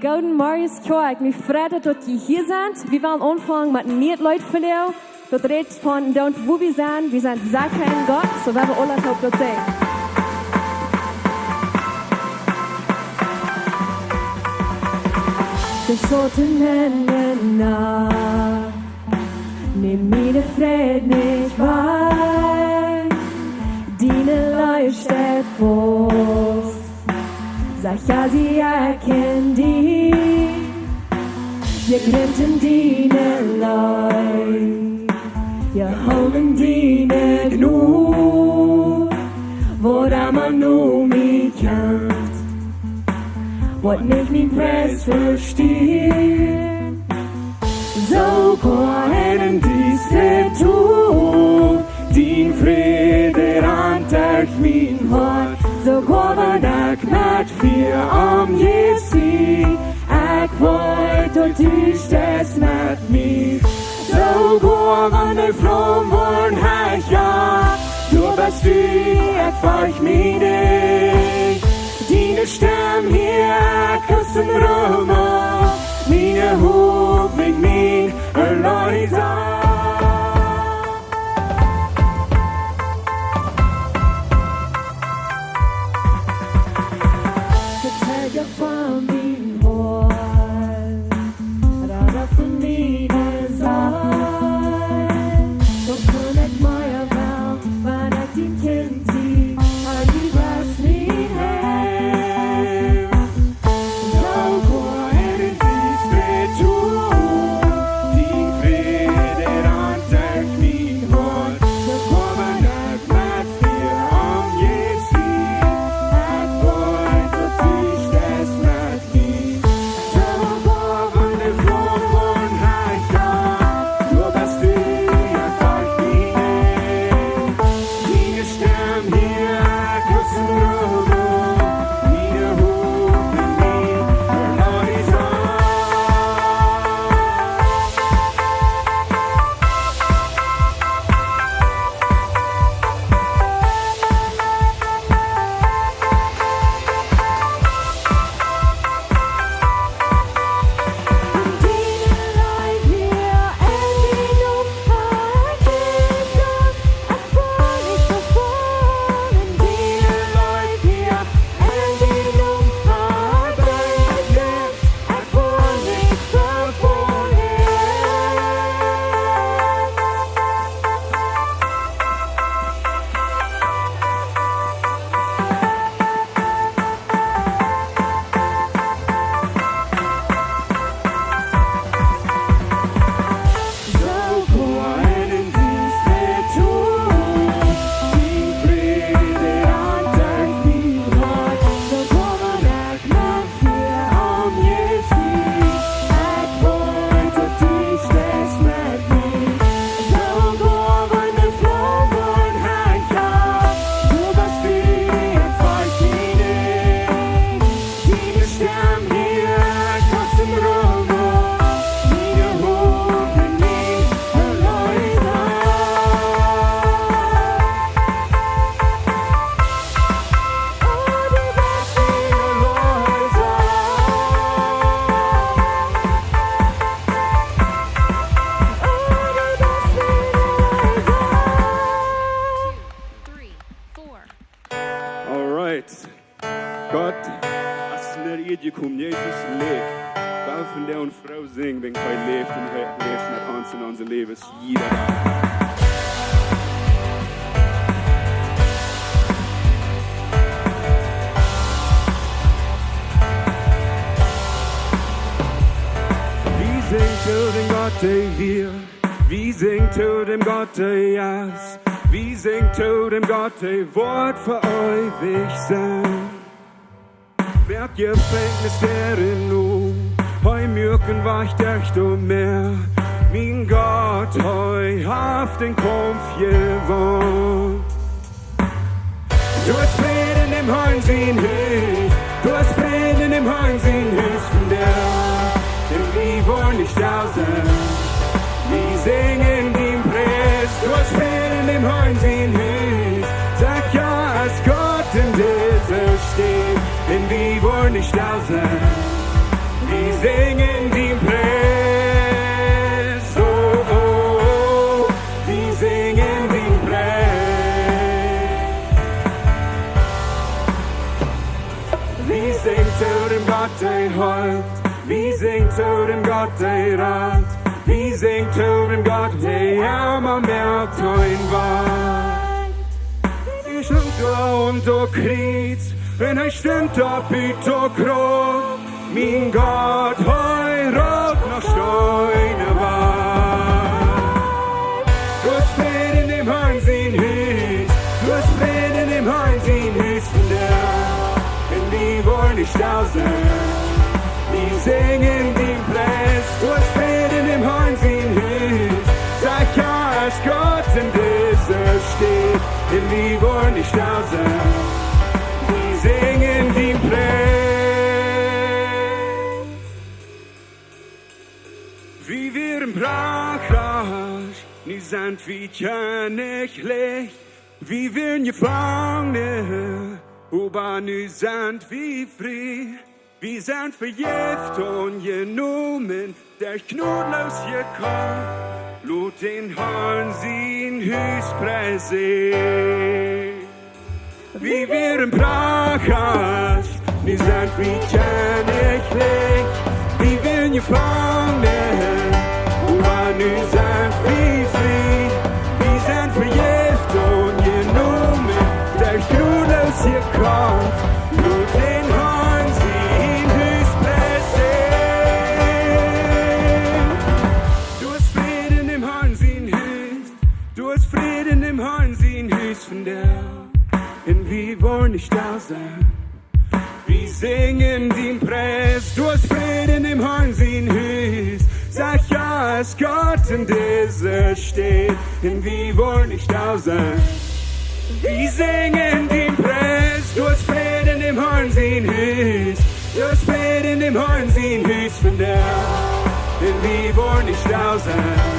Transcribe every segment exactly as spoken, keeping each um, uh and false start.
Gooden Morjen, Kjoakj. Mie freit daut jie hia sent. Wie wellen aunfangen met een nieet Leet fa junt. Daut rät von, doont wua wie sent. Wie sent secha en Gott. Soo woa wie aula toop daut sinjen. De Schotten en de Nacht, nemm mie de Fräd nich wajch. Diene Leew steit faust, sajcht, jo, ekj kjann die. Jie grint en diene Leew, jie hoolen diene Jnod, waut emma no mie kjemt, woat nich mienen Pries vesteenen. Soogoa en de Diestanis, dien Fräd, dee rant derch mien Hoat. Soogoa wan ekj met Fia omjenjäft sie, ekj weet, daut du steist met mie. Soogoa wan de Flaum woaren hecha, du best du, ekj fercht mie nich. Diene Stemm hia, ekj aus een Rummel, miene Hopninj, mien Erleesa. Vetal von mien Hoat, Rada von miene Seel. Daut kaun ekj mea wellen, wan ekj dien Kjint sie, un du best mien Heil. Soogoa en de Diestanis, dien Fräd, dee rant derch mien Hoat. Soogoa wan ekj met Fia omjenjäft sie, ekj weet, daut du steist met mie. Soogoa wan de Flaum woaren hecha, du best du, ekj fercht mie nich. Diene Stemm hia, ekj aus een Rummel, miene Hopninj, mien Erleesa. Three, four. All right. Gott es en de Ieed jekomen. Jesus läft. Wie wellen vondoag froo sinjen, wäajen hee läft un hee läft met ons en onse Läwes jieda Dach. Wie sinjen to däm Gott, dee wia. Wie sinjen to däm Gott, dee es. Wie sinjen to däm Gott, dee woat fa eewich sennen. Moakt Jefenkjnis doa opp, hee muak een Wajch derch daut Mäa. Mien Gott, hee haft dän Kaumf jewonn. Du hast Fräd en däm Harn sien Hus, du hast Fräd en däm Harn sien Hus vondoag. Un wie woaren nich stell sennen, wie sinjen dien Pries. Du hast Fräd en däm Harn sien Hus, sajcht jo, es Gott en dise Städ. Un wie woaren nich stell sennen, wie Gott, dee rant. Wie sinjen to dän Gott, dee emma mea tun woat. Hee hunk doa aun daut Kjriez un hee stunt opp ut daut Grauf. Mien Gott, hee roopt noch Steena wajch. Doa es Fräd en däm Harn sien Hus, doa es Fräd en däm Harn sien Hus vondoag. Un wie woaren nich stell sennen, wie sinjen dän Pries. Doa es Fräd en däm Harn sien Hus, secha es Gott en dise Staut. Un wie woaren nich stell sennen, wie sinjen dän Pries. Wie wieren Prachasch, nu sent wie kjennichlich. Wie wieren Jefangne, oba nu sent wie frie. Wie sent vejäft un jenomen, derch Jnod loosjekoft. Lot dän Harn sien Hus preisen. Wie wieren Prachasch, nu sent wie kjennichlich. Wie wieren Jefangne, oba nu sent wie frie. Wie sent vejäft un jenomen, derch Jnod loosjekoft. Lot dän Harn sien Hus preisen. Doa es Fräd en däm Harn sien Hus, doa es Fräd en däm Harn sien Hus vondoag. Un wie woaren nich stell sennen, wie sinjen dän Pries. Doa es Fräd en däm Harn sien Hus, secha es Gott en dise Staut. Un wie woaren nich stell sennen, wie sinjen dän Pries. Doa es Fräd en däm Harn sien Hus, doa es Fräd en däm Harn sien Hus vondoag. Un wie woaren nich stell sennen,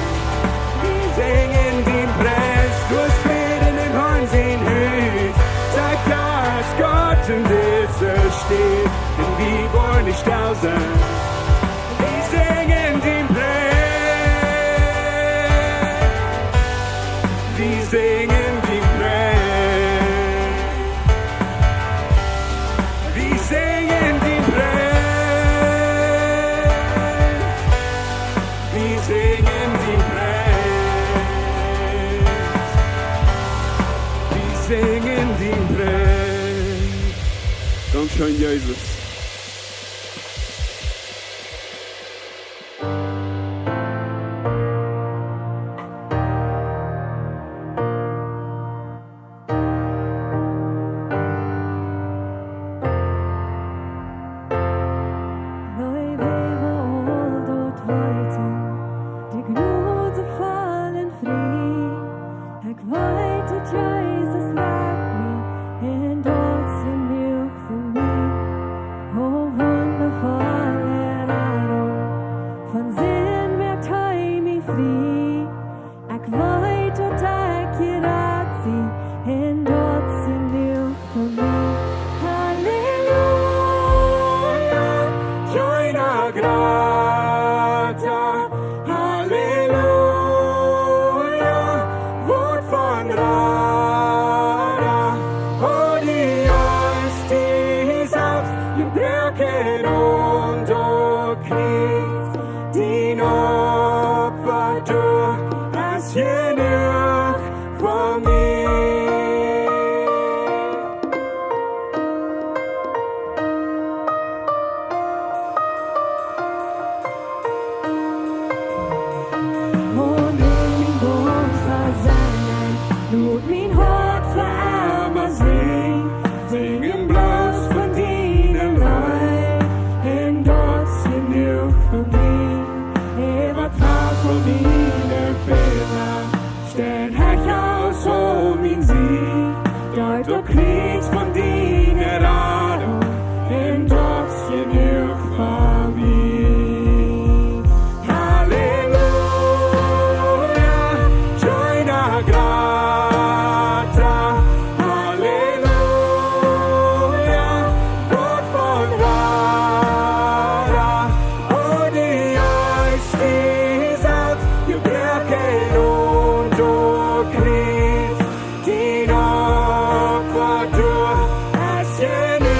wie sinjen dän Pries. Doa es Fräd en däm Harn sien Hus, secha es Gott en dise Staut. Un wie woaren nich stell sennen, wie sinjen dän Pries. Wie sinjen dän Pries. Wie sinjen dän Pries. Wie sinjen dän Pries. Wie sinjen dän Pries. Dankscheen, Jesus. Leew äwa aul daut Weeten, de Jnod voll un frie. Ekj weet, daut Jesus rakt mie, un daut es jenuach fa mie. O wundafolle Radunk, von Sind moakt hee mie frie. Ekj weet, daut ekj jerat sie, un daut es jenuach fa mie. Halleluja, Kjennich Rata, Halleluja, Wuat von Rata. O, du hast die selfst jebroaken aun daut Kjriez. Dien Opfa, daut es jenuach fa mie. O, lot mien Hoat fa emma sinjen, lot mien Hoat fa emma sinjen, sinjen bloos von diene Leew, un daut es jenuach fa mie. Hee woat fa miene Fäla, steit hee aus aul mien Sind, derch daut Kjriez von diene Radunk, un daut es jenuach fa mie. Halleluja, Kjennich Rata, Halleluja, Wuat von Rata. O, du hast die selfst jebroaken aun daut Kjriez. Dien Opfa, daut es jenuach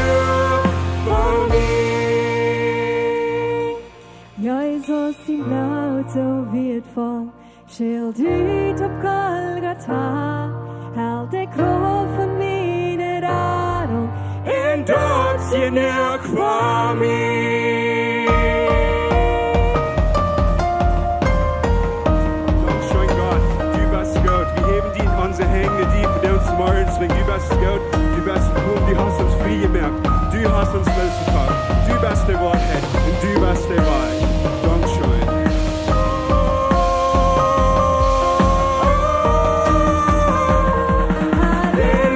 Gott, du best gekomen, du hast ons frie jemoakt, du hast ons lossjekoft, du best de Woarheit un du best de Wajch. Dankscheen.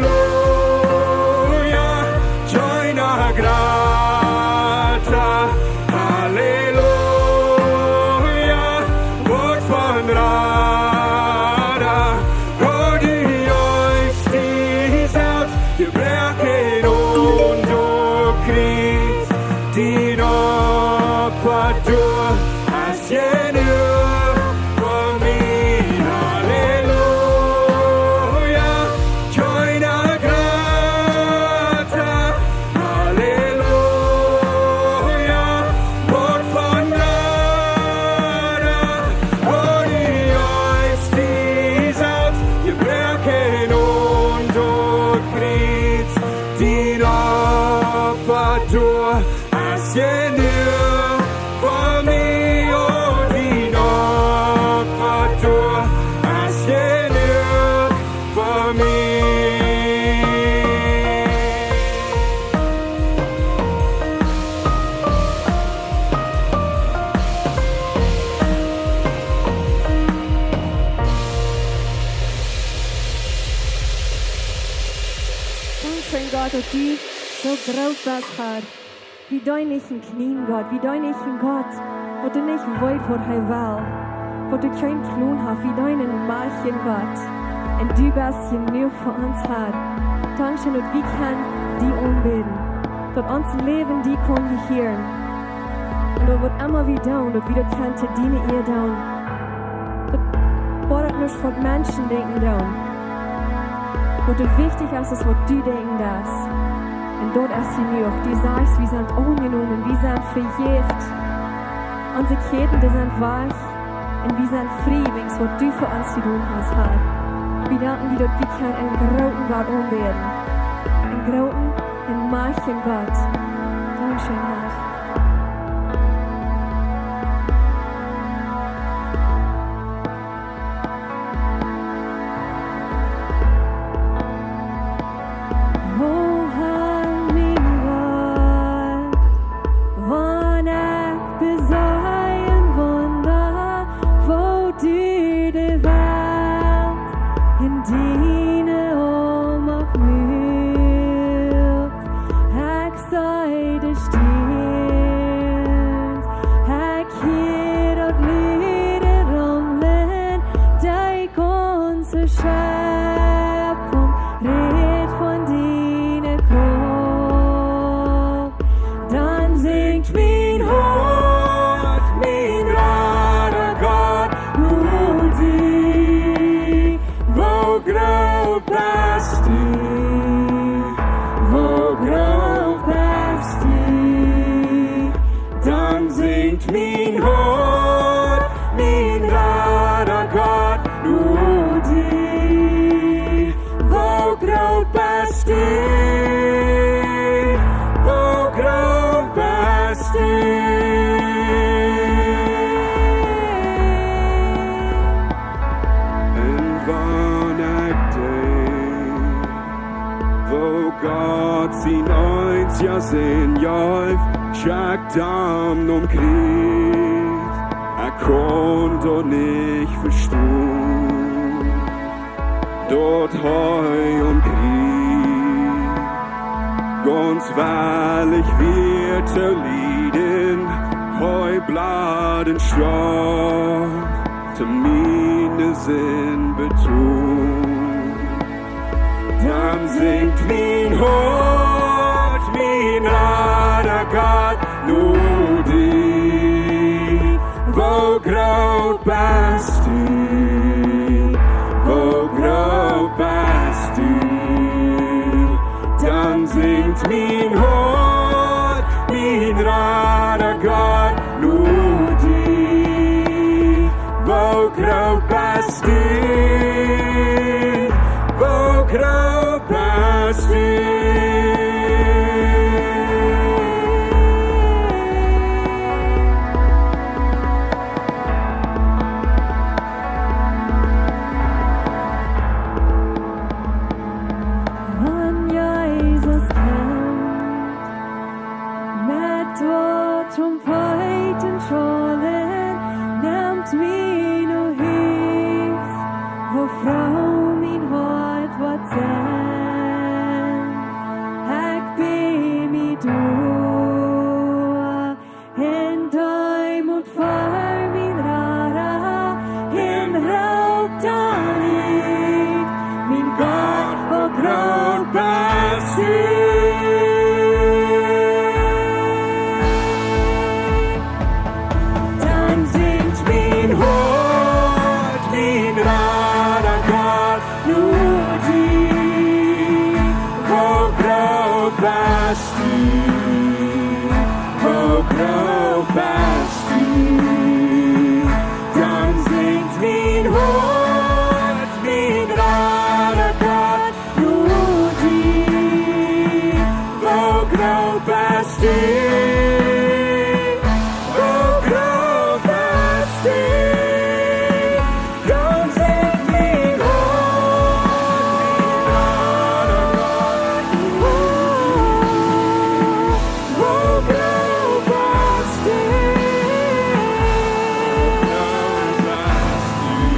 Halleluja, kjeena grata. Halleluja, Wuat von Rada. Gott, du jeefst die selfst, du brochst un du kjrichst, dien Opfa doa es jenuach fa mie. Halleluja, kjeena grata. Halleluja, Wuat von Rada. Gott, du jeefst die selfst, du brochst un du kjrichst, dien Opfa doa es jenuach fa mie. O, dien Opfa doa es jenuach fa mie. Dankscheen, Gott, daut du soo groot best, Herr. Wie deenen nich een kjlienen Gott, wie deenen nich een Gott, waut doa nich weet, waut hee well, waut doa kjeen Plon haft. Wie deenen een majchtjen Gott. Un du best jenuach fa ons, Herr. Dankscheen, daut wie kjennen die aunbäden, daut ons Läwen die kaun jehieren. Un daut waut emma wie doonen, daut wie daut kjennen to diene Ea doonen. Daut bodat nuscht, waut Menschen denkjen doonen. Waut doa wichtich es, es waut du denkjen deist. Un daut es jenuach. Du sajchst, wie sent aunjenomen, wie sent vejäft. Onse Kjäden, dee sent wajch. Un wie sent frie, wäajens waut du fa ons jedonen hast, Herr. Wie danken die, daut wie kjennen een grooten Gott aunbäden. Een grooten un majchtjen Gott. Dankscheen, Herr. O Herr, mien Gott, wan ekj besach een Wunda, woo du de Welt en diene Oolmacht muakst, ekj see de Stierns, ekj hia daut Lud rumlen, de gaunze Schepfunk rät von diene Krauft. Dan sinjt mien Hoat, mien Rada Gott, no die. Woo groot best du, woo groot best du. Dan sinjt mien Hoat, mien Rada Gott, no die. Woo groot best du, woo groot best du. Un wan ekj denkj, woo Gott sien eensja Sän jeef, schekjt am nom Kjriez, ekj kaun daut nich vestonen. Daut hee aum Kjriez gaunz wellich wia to lieden, hee bleed un storf, to miene Sind betonen. Dan sinjt mien Hoat, mien Rada Gott, no die. Woo groot best du, woo groot best du. Dan sinjt mien Hoat, mien Rada Gott, no die. Woo groot best du, woo groot best du. Froh mien Hoat woat sennen, ekj bie mie doa, un Deemoot ver mien Rada, un roop dan ut: Mien Gott, woo groot best du! Dan sinjt mien Hoat, mien Rada Gott, no die. Woo groot best du, woo groot best du. Dan sinjt mien Hoat, mien Rada Gott, no die. Woo groot best du, woo groot best du. Dan sinjt mien Hoat, mien Rada Gott, no die. Woo groot best du, woo groot best du.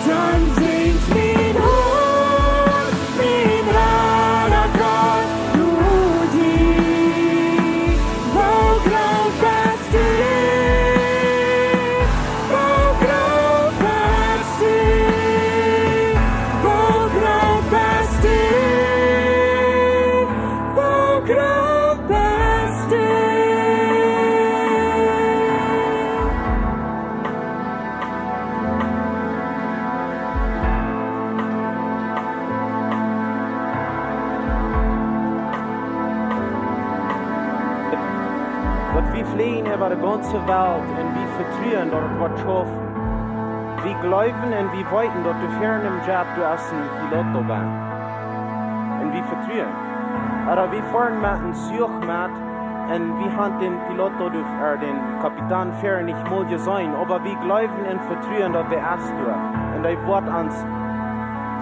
Dan sinjt mien Hoat, mien Rada Gott, no die. Woo groot best du, woo groot best du, woo groot best du, woo groot best du. Daut wie fleajen äwa de gaunze Welt un wie vetruen, daut et woat schaufen. Wie jleewen un wie weeten, daut doa väaren em Jet, doa es een Pilot doabie. Un wie vetruen. Oba wie foaren met een Zuch met, un wie haben dän Pilot doa, äh, dän Kapitän väaren nich mol jeseenen, oba wie jleewen un vetruen, daut hee es doa. Un hee woat ons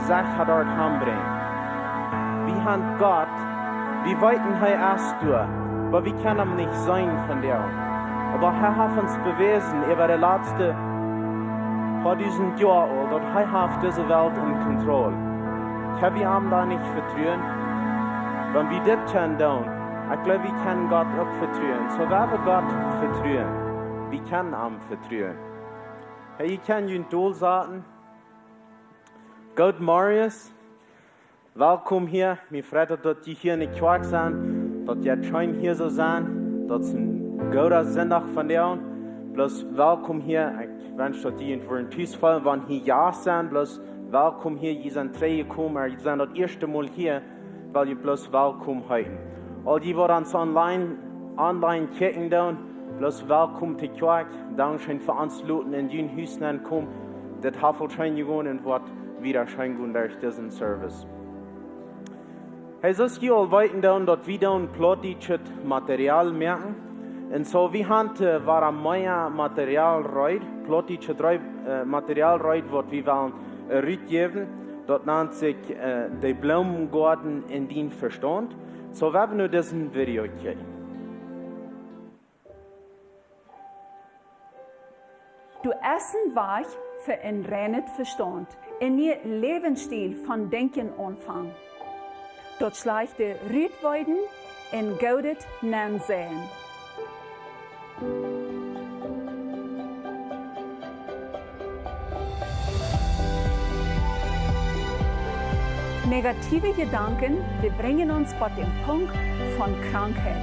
secha doa han brinjen. Wie haben Gott, wie weeten, hee es doa, oba wie kjennen am nich seenen vondoag. Oba hee haft ons bewäsen äwa de latste poa dusent Joa aul, daut hee haft dise Welt en Kontroll. Kjenn wie am dan nich vetruen? Wan wie dit kjennen doonen, ekj jleew, wie kjennen Gott uk vetruen. Soo, wan wie Gott vetruen, wie kjennen am vetruen. Hee, jie kjennen june Stool saten. Good, Marius. Welkom hia. Mie freit daut, daut jie hia enne Kjoakj sent, daut jie scheen hia soo sent. Daut es een gooda Sindach vondoag. Bloos welkom hia. Ekj wensch, daut jie junt wudden tus feelen, wan jie Jast sent. Bloos welkom hia. Jie sent trigjjekomen, oba jie sent daut ieeschte Mol hia, well jie bloos welkom heeten. Aul jie, waut ons online, online kjikjen doonen, bloos welkom to Kjoakj. Dankscheen fa ons loten en jun Hus nenkomen. Dit haft aul scheen jegonen un woat wada scheen gonen derch disen Service. Hee, soo aus jie aul weeten doonen, daut wie doonen plautdietschet Material moaken. Un soo, wie haben, äh, wada mea Material reed, plautdietschet reed, äh, Material reed, waut wie wellen, äh, rutjäwen. Daut nant sikj, äh, De Bloomengoaden en dien Vestaunt. Soo, wie haben nu disen Video kjikjen. Doa es een Wajch fa een reinet Vestaunt, een niee Läwensstiel von Denkjen aunfangen. Daut Schlajchte rutweeden un Goodet nenseien. Negative Jedanken, dee brinjen ons bot dän Punkt von Krankheit,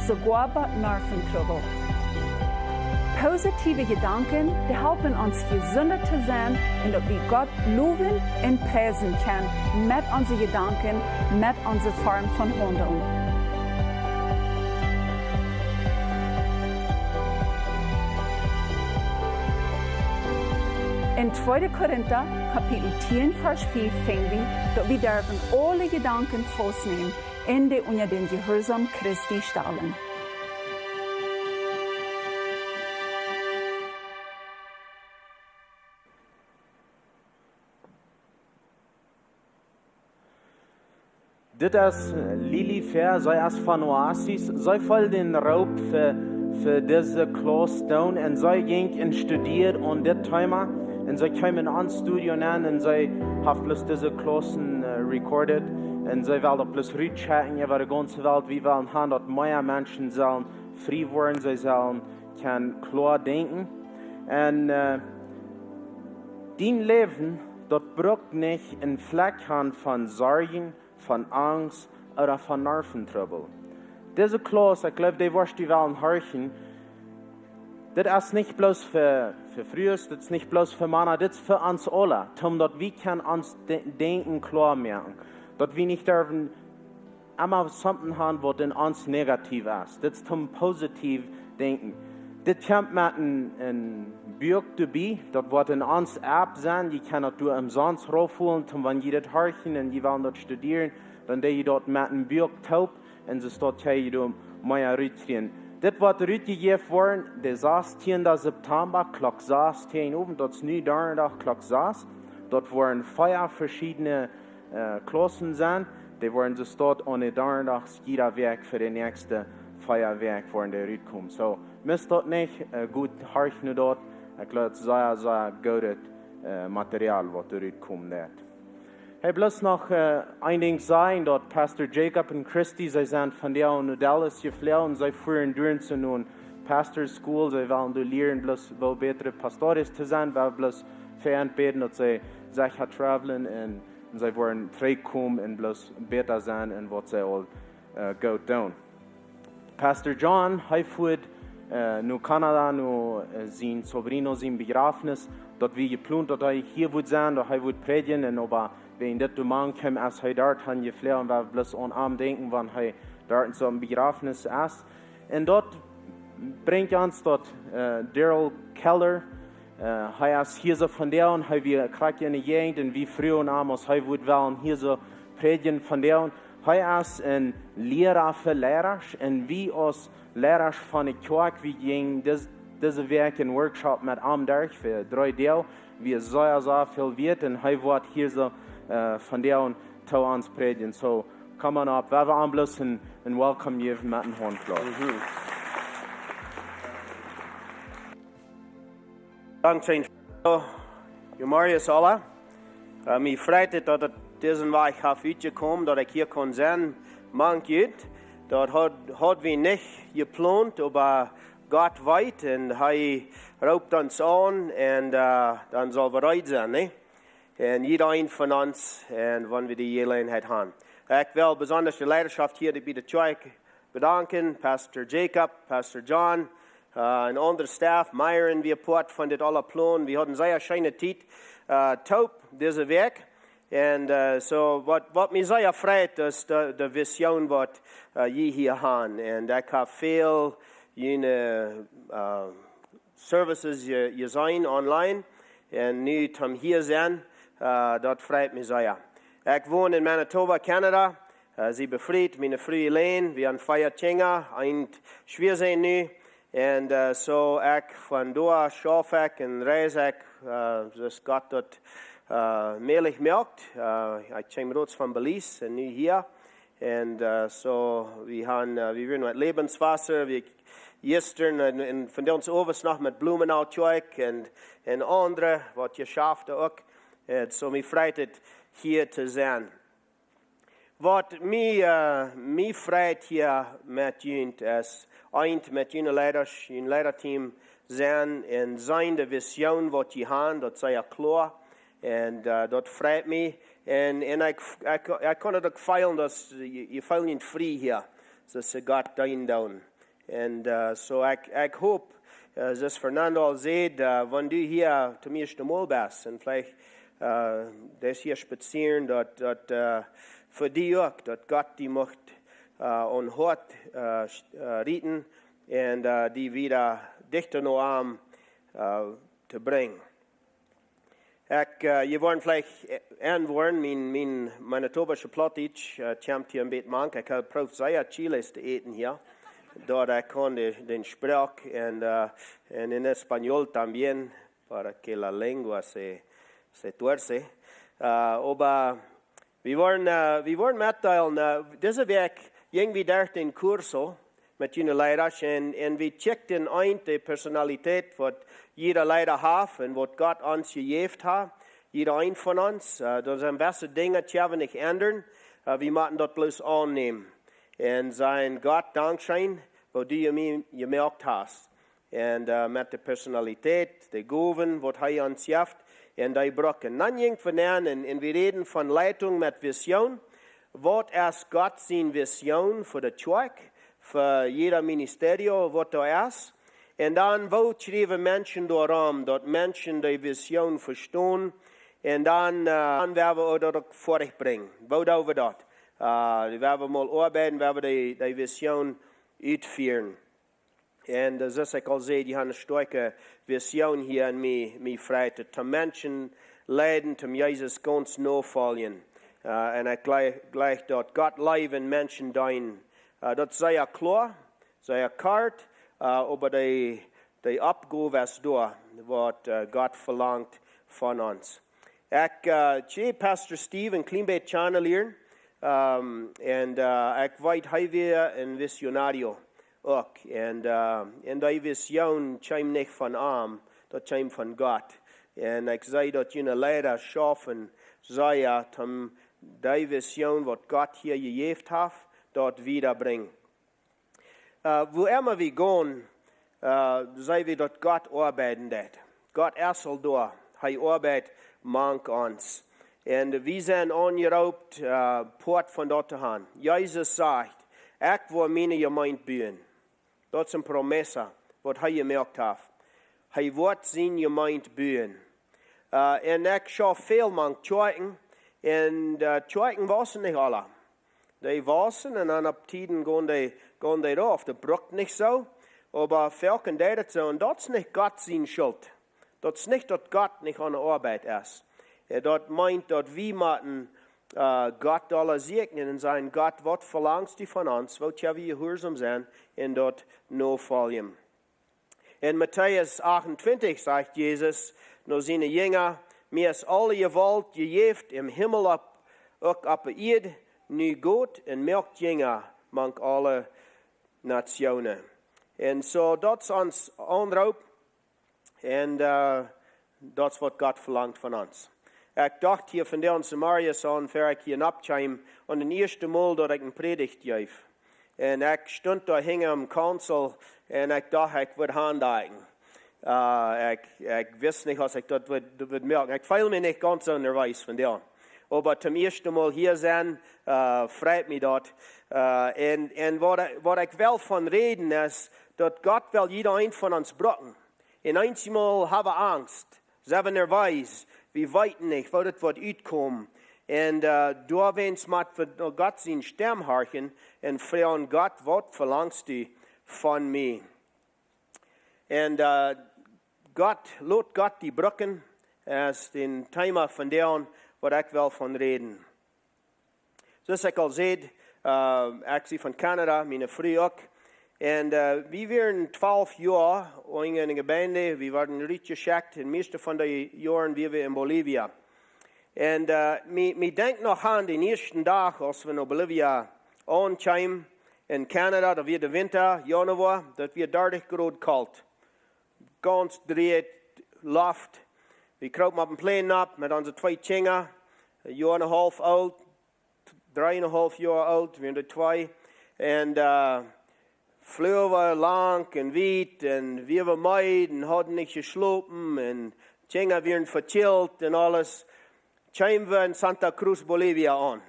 soogoa bot Nerventrubbel. Positive Jedanken, dee halpen ons jesunda to sennen un daut wie Gott lowen un priesen kjennen met onse Jedanken, met onse Form von haundeln. En tweede Korinta, Kapitel tieen, Varsch fief, finj wie, daut wie derwen aule Jedanken faustnämen un dee unja dän Jehuarsaum Christi stalen. Dit es Lili Fehr, see es von Oasis. See feeld dän Roop fa, fa dise Klauss doonen un see jinkj un studieed aun dit Thema. Un see kjeem en ons Studio aun un see haft bloos dise Klaussen äh, recorded. Un see well daut bloos rutschekjen äwa de gaunze Welt. Wie wellen han, daut mea Menschen sellen frie woaren, see sellen kjennen kloa denkjen. Un äh, dien Läwen, daut brukt nich een Flakj han von Sorjen, von Angst ooda von Nerventrubbel. Dise Klauss, ekj jleew, dee woascht du wellen horchen. Dit es nich bloos fa, fa Frues, dit es nich bloos fa Mana, dit es fa ons aula. Toom daut wie kjennen ons De Denkjen kloa moaken. Daut wie nich derwen emma something han, waut en ons negativ es. Dit es toom positiv denkjen. Dit kjemt met een, een Buak doabie, daut woat en ons App sennen. Jie kjennen daut doa omsonst raufholen, toom wan jie dit horchen un jie wellen daut studieren, dan doo jie daut met een Buak toop un soo daut jie doa mea rutkjrieen. Dit woat rutjejäft woaren, de sastieenda September, Klock sass, tieen Owent, daut es nu Donnadach, Klock sass. Daut woaren vea veschiedne äh, Klaussen sennen. Dee woaren soo staut aun de Donnadach jieda Wäakj fa de näakjste vea Wäakj woaren dee rutkomen. Soo, miss daut nich, äh, goot horch no daut. Ekj jleew, daut es sea, sea goodet äh, Material, waut doa rutkomen woat. Hey, bloos noch äh, een Dinkj sajen, daut Pastor Jacob un Christy, see sent vondoag no Dallas jefloagen, see fuaren doa no Pastor School, see wellen doa lieren, bloos woo bätre Pastores to sennen, woo bloos fa an bäden, daut see secha travelen un, un see woaren trigjkomen un bloos bäta sennen en waut see aul äh, goot doonen. Pastor John, hee fuat äh, no Kanada, no äh, sien Sobrino sien Bejrafnis, daut wia jeplont, daut hee hia wudd sennen, daut hee wudd prädjen, un oba wäajen dit doa mank kjeem, es hee doa han jefloagen, wua wie bloos aun am denkjen, wan hee doa en soon Bejrafnis es. Un daut brinjt ons daut äh, Daryl Keller, äh, hee es hia soo vondoag un hee wia krakjt enne Jäajent un wie fruagen am, aus hee wudd wellen hia soo prädjen vondoag. Hee es een Liera fa Liera un wie aus Liera von de Kjoakj, wie jinjen dis, dise Wäakj een Workshop met am derch fa dree Doag. Wia sea, sea väl wieet un hee woat hia soo äh, vondoag to ons prädjen. Soo, come on up. Wie wellen am bloos een, een welcome jäwen met een Hauntkloppa. Dankscheen. Jo, Marius, aula. Äh, mie freit et, daut et disen Wajch haft utjekomen, daut ekj hia kaun sennen. Mank junt. Daut haud, haud wie nich jeplont, oba Gott weet un hee roopt ons aun un äh, dan sell wie reed sennen, nä? Un jieda een von ons, un wan wie de Jeläajenheit han. Ekj well besonda de Leidschoft hia bie de Kjoakj bedanken, Pastor Jacob, Pastor John, äh, un aundre Staff, Myron, wia Poat von dit aula Plon. Wie hauden sea scheene Tiet äh, toop dise Wäakj. Un äh, soo, waut, waut mie sea freit, es de, de Vision, waut äh, jie hia han. Un ekj hab väl june äh, services je, jeseenen online. Un nu toom hia sennen, äh, daut freit mie sea. Ekj won en Manitoba, Kanada. Äh, sie befriet, miene Fru Elaine, wie han vea Kjinja, een Schwiasoon nu. Un äh, soo ekj von doa schauf ekj un reis ekj, äh, soo aus Gott daut äh, mäajlich moakt. Äh, ekj kjeem roots von Belize un nu hia. Un äh, soo, wie han, äh, wie wieren met Lebenswasser, wie jistren un, un vondoag owes noch met Blumenau Kjoakj un, un aundre, waut jeschaft uk. Un soo, mie freit et hia to sennen. Waut mie, äh, mie freit hia met junt es, eent met june Leidasch, jun Leidateam sennen un seenen de Vision, waut jie han, daut es sea kloa. Un äh, daut freit mie. Un, un ekj, ekj, ekj kaun et uk feelen, daut jie, jie feelen junt frie hia. Daut see Gott deenen doonen. Un äh, soo ekj, ekj hop, äh, soo aus Fernando aul säd, äh, wan du hia toom ieeschten Mol best un veleicht äh, deist hia spazieren, daut, daut äh, fa die uk, daut Gott die mucht äh, aun Hoat äh, sch- äh, rieten un äh, die wieda dichta no am äh, to brinjen. Ekj, äh, jie woaren veleicht äh, enwoaren, mien, mien Manitobasche Plautdietsch äh, kjemt hia een bät mank. Ekj hab proowt sea Chiles to äten hia. Doa ekj kaun de, dän Sproak un, äh, un en español también, para que la lengua se, se tuerce. Äh, oba wie woaren, äh, wie woaren metdeelen, äh, dise Wäakj jinj wie derch dän Curso, met june Leida un, un wie checken eent de Personalität, waut jieda Leida haft un waut Gott ons jejäft haft. Jieda een von ons, äh, doa sent beste Dinja, die wie nich endren. Äh, wie motten daut bloos aunnämen. Un sajen: "Gott, dankscheen, waut du mie jemoakt hast." Un, äh, met de Personalität, de Gowen, waut hee ons jeft, un dee brucken. Dan jinkj wie aun un, un wie räden von Leitung met Vision. Waut es Gott siene Vision fa de Kjoakj, fa jieda Ministerio, waut doa es? Un dan, woo kjrieen wie Menschen doaromm, daut Menschen de Vision vestonen? Un dan, äh, dan woa wie daut uk foadich brinjen. Woo doo wie daut? Äh, woa wie mol oabeiden, woa wie de, de Vision utfieren. Un, äh, soo aus ekj aul säd, dee haben eene stoakje Vision hia en mie, mie freit, toom Menschen leiden, toom Jesus gaunz nofoljen. Äh, un ekj jleich, jleich daut Gott leewen, Menschen deenen. Äh, daut es sea kloa, sea kort, äh, oba de, de Oppgow es doa, waut, äh, Gott velangt von ons. Ekj, äh, kjrie Pastor Steve een kjlien bät kjanen lieren. Ähm, un, äh, ekj weet, hee wia een Visionario uk. Un, äh, un dee Vision kjeem nich von am, daut kjeem von Gott. Un ekj see daut june Leida schaufen sea, toom dee Vision, waut Gott hia jejäft haft, daut wiedabrinjen. Äh, wua emma wie gonen, äh, seenen wie, daut Gott oabeiden deit. Gott es aul doa, hee oabeit mank ons. Un wie sent aunjeroopt, äh, Poat von daut to haben. Jesus sajcht: "Ekj woa miene Jemeent buen." Daut es eene Promesa, waut hee jemoakt haft. Hee woat siene Jemeent buen. Äh, un ekj schauft väl mank Kjoakjen, un, äh, Kjoakjen wausen nich aula. Dee wausen un dan opp Tieden gonen dee, gonen dee rauf. Daut brukt nich soo, oba foaken deit et soo. Un daut es nich Gott siene Schult. Daut es nich daut Gott nich aun de Oabeit es. Äh, daut meent daut wie motten, äh, Gott dolla sieekjen un sajen: "Gott, waut velangst du von ons? Woo kjenn wie jehuarsom sennen un daut nofoljen?" En Matäus achtuntwintich sajcht Jesus no siene Jinja: "Mie es aule Jewault jejäft em Himmel opp, uk opp de Ieed. Nu got un moakt Jinja mank aule Nationen." Un soo, daut es ons Aunroop. Un, äh, daut es waut Gott velangt von ons. Ekj docht hia vondoag zemorjes aun, ea ekj hia nopp kjeem, aun daut ieeschte Mol daut ekj eene Prädicht jeef. Un ekj stunt doa hinja aum Konsol un ekj docht, ekj wudd haundakjen. Äh, ekj, ekj wist nich, aus ekj daut wudd, wudd moaken. Ekj feel mie nich gaunz soo nerwees vondoag. Oba toom ieeschten Mol hia sennen, äh, freit mie daut. Äh, un, un waut ekj, waut ekj well von räden es, daut Gott well jieda een von ons brucken. Un eenjemol hab wie Angst, sent wie nerwees, wie weeten nich, woo daut woat utkomen. Un, äh, doawäajen mott wie no Gott siene Stemm horchen un froagen: "Gott, waut velangst du von mie?" Un, äh, Gott, lot Gott die brucken, es daut Thema vondoag, waut ekj well von räden. Soo aus ekj aul säd, äh, ekj sie von Kanada, miene Fru uk. Un, äh, wie wieren twalf Joa en eene Jemeent, wie worden rutjeschekjt, un meiste von de Joaren wieren wie en Bolivia. Un, äh, mie, mie denkjt noch aun dän ieeschten Dach, aus wie no Bolivia aunkjeemen, en Kanada, daut wia de Winta, Januoa, daut wia dartich Grod kolt. Gaunz dreeje Loft. Wie kropen opp een Plane nopp met onse twee Kjinja, een Joa un een haulf oolt, dree un een haulf Joa oolt, wieren dee twee. Un, äh, fleagen wie lang un wiet un wieren wie meed un hauden nich jeschlopen un Kjinja wieren vekjilt un aules. Kjeemen wie en Santa Cruz, Bolivia aun.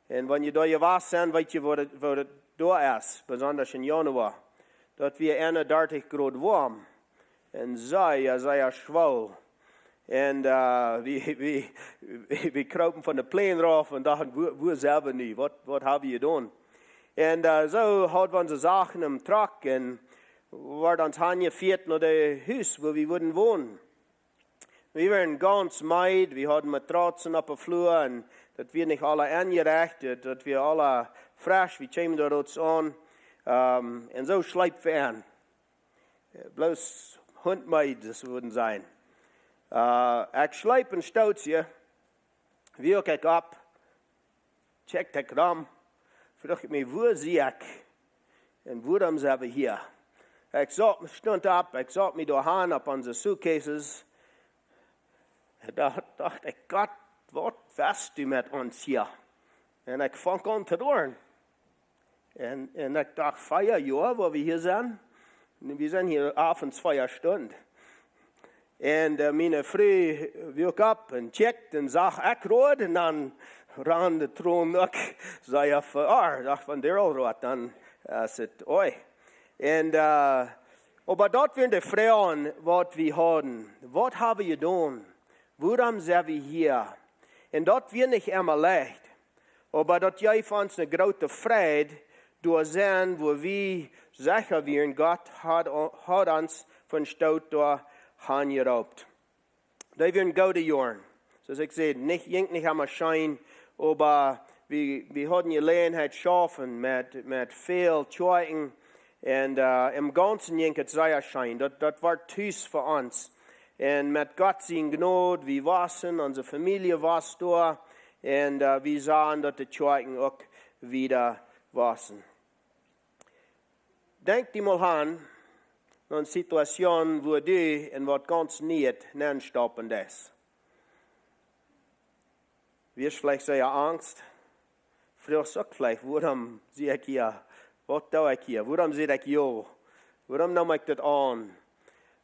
Un wan jie doa jewast sent, weet jie, woo daut, woo daut doa es, besonda en Januoa. Daut wia eenundartich Grod woam. Un sea, sea schwoll. Un, äh, wie, wie, wie, wie kropen von de Plane rauf un dochten: "Wua, wua sent wie nu? Waut, waut hab wie jedonen?" Un, äh, soo hauden wie onse Sachen em Truck un worden ons aunjefieet no daut Hus, wua wie wudden wonen. Wie wieren gaunz meed, wie hauden Matratzen opp de Flua un daut wia nich aula enjerecht, daut, daut wia aula fresch, wie kjeemen doa roots aun. Ähm, un soo schleepen wie aun. Bloos huntmeed, soo wudden sennen. Äh, ekj schleep een Stootje, woak ekj opp, check ekj rom, fruach ekj mie: "Wua sie ekj?" Un wuarom sent wie hia? Ekj saut, stunt opp, ekj saut mie doa han opp onse suitcases. Un doa docht ekj: "Gott, waut west du met ons hia?" Un ekj funk aun to doaren. Un, un ekj docht: "Vea Joa, wua wie hia sent. Wie sent hia avends vea Stund." Un, äh, miene Fru wuak opp un checked un sach ekj roat un dan rand de Tron uk, säd see: "Vea, dacht von Daryl roat, dan es et oi." Un, äh, oba daut wieren de Froagen, waut wie hauden. Waut hab wie jedonen? Wuarom sent wie hia? Un daut wia nich emma leicht. Oba daut jeef ons eene groote Freid, doa sennen, wua wie secha wieren, Gott haud, haud ons von Stoot doa hanjeroopt. Daut wieren goode Joaren. Soo aus ekj säd, nich, jinkj nich emma scheen, oba wie, wie hauden Jeläajenheit schaufen met, met väl Kjoakjen. Un, äh, em Gaunzen jinkj et sea scheen. Daut, daut wia Tus fa ons. Un met Gott siene Jnod, wie wossen, onse Famielje wos doa. Un, äh, wie sagen, daut de Kjoakjen uk wieda wossen. Denkj die mol aun eene Situation, wua du en waut gaunz Nieet nenstoppen deist. Wia veleicht sea Angst. Froagst uk veleicht: "Wuarom sie ekj hia? Waut doo ekj hia? Wuarom säd ekj jo? Wuarom neem ekj dit aun?"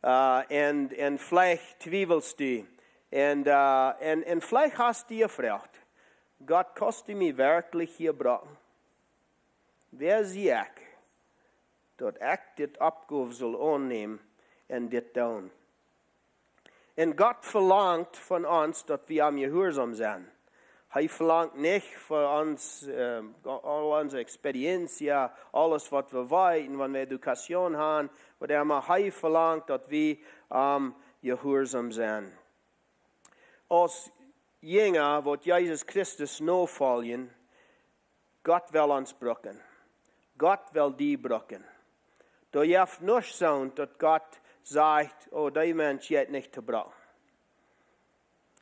Äh, un, un veleicht twiewelst du. Un, äh, un, un veleicht hast du jefroagt: "Gott, kaust du mie werkjlich hia brucken? Wäa sie ekj, daut ekj dit Oppgow saul aunnämen un dit doonen?" Un Gott velangt von ons, daut wie am jehuarsom sent. Hee velangt nich von ons, äh, aul onse Experienz, jo, aules waut wie weeten, wan wie Education haben, waut emma. Hee velangt, daut wie am jehuarsom sent. Aus Jinja, waut Jesus Christus nofoljen, Gott well ons brucken. Gott well die brucken. Doa jeft nuscht soont, daut Gott sajcht: "Oh, dee Mensch jeit nich to brucken."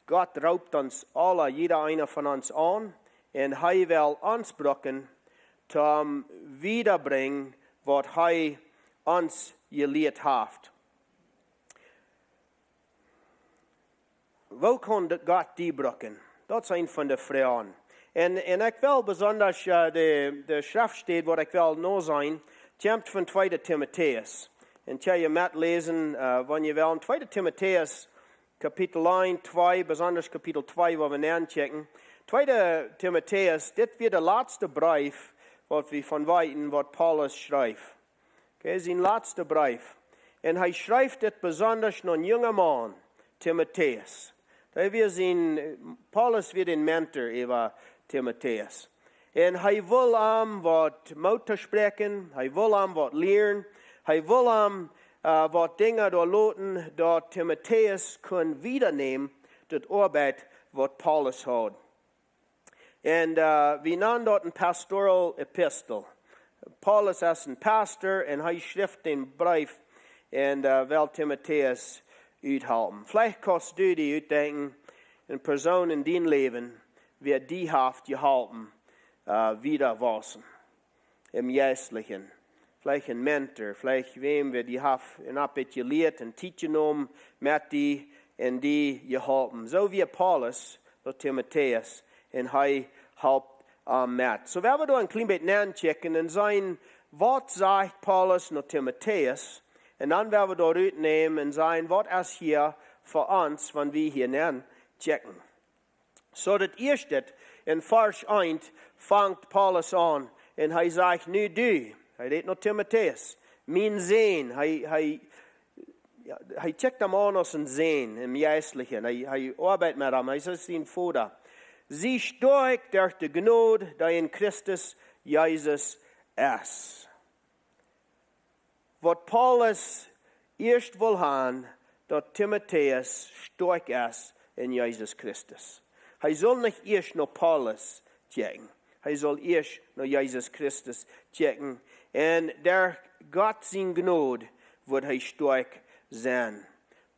Gott roopt ons aule, jieda eena von ons aun, un hee well ons brucken, toom wiedabrinjen, waut hee ons jelieet haft. Woo kaun Gott die brucken? Daut es eent von de Froagen. Un, un ekj well besonda, äh, de, de Schreftstäd, waut ekj well noseenen, kjemt von tweede Timotäus. Un kjenn jie metläsen, äh, wan jie wellen. Tweede Timotäus, Kapitel eent, twee, besonda Kapitel twee, wua wie nochecken. Tweede Timotäus, dit wia de latste Breef, waut wie von weeten, waut Paulus schreef. Okay, sien latsta Breef. Un hee schrift dit besonda no een junga Maun, Timotäus. Hee wia sien, Paulus wia de Mentor äwa Timotäus. Un hee wull am waut Moot toospräakjen, hee wull am waut lieren, hee wull am, äh, waut Dinja doa loten, daut Timotäus kunn wiedanämen, daut Oabeit, waut Paulus haud. Un, äh, wie nanen daut eene pastoral epistle. Paulus es een Pastor un hee schrift dän Breef un, äh, well Timotäus uthalpen. Veleicht kaust du die utdenkjen, eene Persoon en dien Läwen, wäa die haft jeholpen, äh, wieda wausen em Jeistlichen. Veleicht een Mentor, veleicht wäm, wäa die haft een bät jelieet, eene Tiet jenomen met die un die jeholpen. Soo wia Paulus no Timotäus un hee holp am met. Soo, wie wellen doa een kjlien bät nochecken un seenen, waut sajcht Paulus no Timotäus, un dan wellen wie doa rutnämen un seenen, waut es hia fa ons, wan wie hia nochecken. Soo, daut ieeschte, en Varsch eent fangt Paulus aun un hee sajcht: "Nu du," hee rät no Timotäus, "mien Sän," hee, hee, jo, hee kjikjt am aun aus een Sän em Jeistlichen, hee, hee oabeit met am, hee es sien Voda. "Sie stoakj derch de Jnod, dee en Christus Jesus es." Waut Paulus ieescht wull han, daut Timotäus stoakj es en Jesus Christus. Hee sull nich ieescht no Paulus kjikjen. Hee sull ieescht no Jesus Christus kjikjen. Un derch Gott siene Jnod wudd hee stoakj sennen.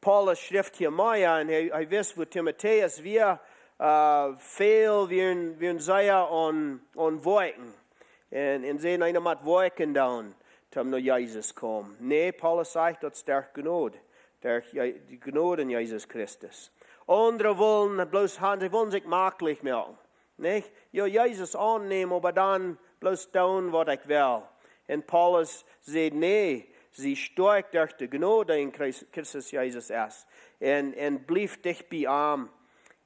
Paulus schrift hia mea un hee, hee wist, woo Timotäus wia, äh, väl wia, wia sea aun, aun woakjen. Un, un säd, eena mott woakjen doonen. toom no Jesus komen. Nä, Paulus sajcht, daut es derch Jnod, derch Je- de Jnod en Jesus Christus. Aundre wellen bloos han, see wellen sikj maklich moaken. Nich? Jo, Jesus aunnämen, oba dan bloos doonen, waut ekj well. Un Paulus sajcht, nä, sie stoakj derch de Jnod, dee en Christ- Christus Jesus es. Un, un blief dicht bie am.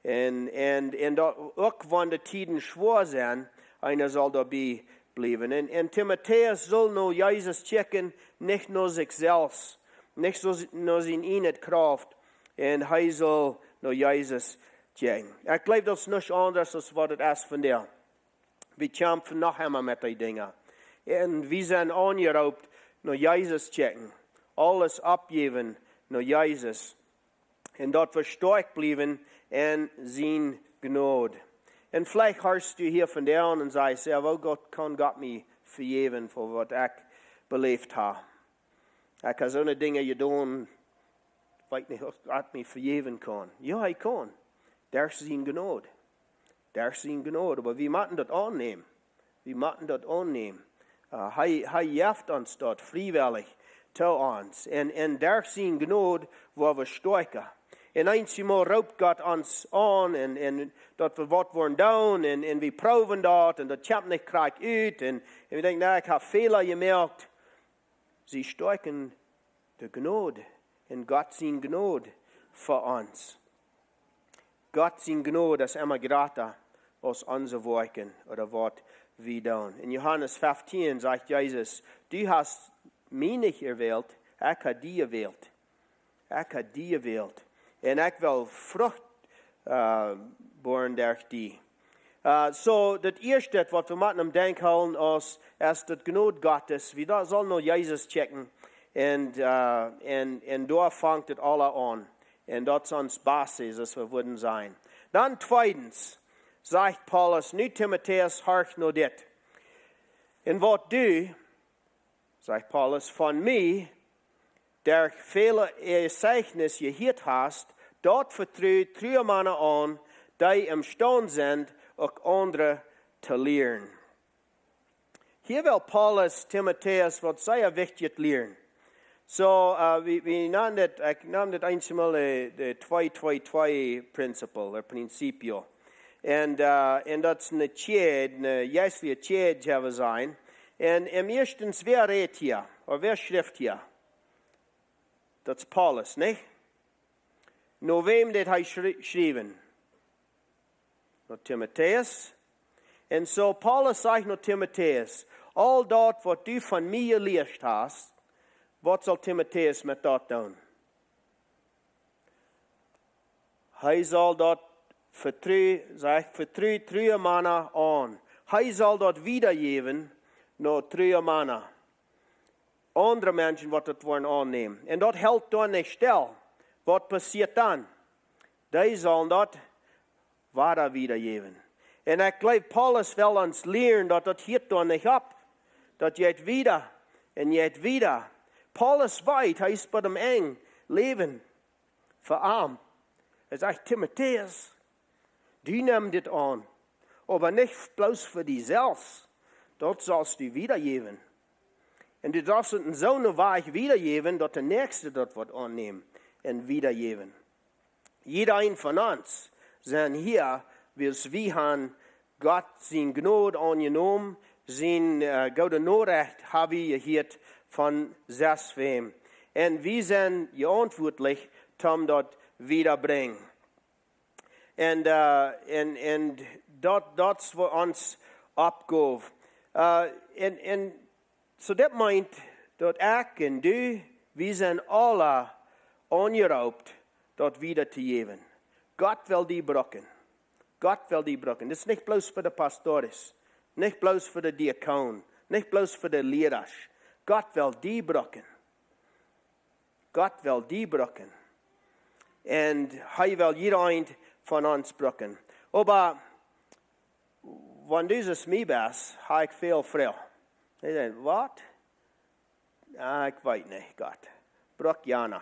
Un, un, un daut uk wan de Tieden schwoa sent, eena saul doabie bliewen. Un, un Timotäus saul no Jesus kjikjen, nich no sikj selfst, nich no, no siene ieejne Krauft. Un hee saul no Jesus kjikjen. Ekj jleew, daut es nuscht aundret aus waut et es vondoag. Wie kjamfen noch emma met dee Dinja. Un wie sent aunjeroopt, no Jesus kjikjen. Aules oppjäwen, no Jesus. Un daut wie stoakj bliewen en siene Jnod. Un veleicht horchst du hia vondoag un sajchst, jo, woo Gott, kaun Gott mie vejäwen fa waut ekj beläft hab. Ekj hab soone Dinja jedonen, weet nich, auf Gott mie vejäwen kaun. Jo, hee kaun. Derch siene Jnod. Derch siene Jnod. Oba wie motten daut aunnämen. Wie motten daut aunnämen. Äh, hee, hee jeft ons daut friewellich to ons. Un, un derch siene Jnod woa wie stoakja. Un eenjemol roopt Gott ons aun un, un daut wie waut wellen doonen un, un wie proowen daut un daut kjemt nich krakjt ut. Un, un wie denkjen, nä, ekj hab Fäla jemoakt. Sie stoakjen de Jnod un Gott siene Jnod fa ons. Gott siene Jnod es emma jrata aus onse Woakjen ooda waut wie doonen. En Johanes feftieen sajcht Jesus, du hast mie nich erwählt, ekj hab die erwählt. Ekj hab die erwählt. Un ekj well Frucht, äh, boaren derch die. Äh, soo, daut ieeschte, waut wie motten aum Denkj hoolen, es, es daut Jnod Gottes, wie daut saul no Jesus kjikjen. Un, äh, un, un doa fangt et aula aun. Un daut es ons Basis, aus wie wudden sajen. Dan tweedens, sajcht Paulus, nu Timotäus, horch no dit. Un waut du, sajcht Paulus, von mie, derch väle Zeichnis jehieet hast, daut vetru true Mana aun, dee emstaund sent, uk aundre to lieren. Hia well Paulus Timotäus waut sea wichtjet lieren. Soo, äh, wie, wie nanen dit, ekj nam dit eenjemol de, de twee twee twee principle, de principio. Un, äh, un daut es ne Kjäd, ne jeistelje Kjäd, kjenn wie sajen. Un, un ieeschtens, wäa rät hia? Ooda wäa schrift hia? Daut es Paulus, nich? No wäm deed hee schri-, schriewen? No Timotäus. Un soo Paulus sajcht no Timotäus, aul daut waut du von mie jelieet hast, waut saul Timotäus met daut doonen? Hee saul daut vetru, sajcht, vetru true Mana aun. Hee saul daut wiedajäwen no true Mana. Aundre Menschen waut daut woaren aunnämen. Un daut helt doa nich stell. Waut passieet dan? Dee sellen daut wada wiedajäwen. Un ekj jleew, Paulus well ons lieren daut daut hieet doa nich opp. Daut jeit wieda un jeit wieda. Paulus weet, hee es bie daut Enj Läwen. Fa am. Hee sajcht, Timotäus, du nemm dit aun. Oba nich bloos fa die selfst. Daut saust du wiedajäwen. Un du saust et en soone Wies wiedajäwen, daut de Näakjste daut woat aunnämen un wiedajäwen. Jieda een von ons sent hia, wiels wie han Gott siene Jnod aunjenomen, siene, äh, goode Norecht ha wie jehieet von sest wäm. Un wie sent veauntwuatlich toom daut wiedabrinjen. Un, äh, un, un daut, daut es waut ons Oppgow. Äh, un, un soo dit meent daut ekj un du, wie sent aula aunjeroopt daut wiedajäwen. Gott well die brucken. Gott well die brucken. Dit es nich bloos fa de Pastores, nich bloos fa de Diakonen, nich bloos fa de Lierasch. Gott well die brucken. Gott well die brucken. Un hee well jieda een von ons brucken. Oba wan du soo aus mie best, ha ekj väl Froagen. Ekj denkj, waut? Ah, ekj weet nich, Gott. Bruk jana.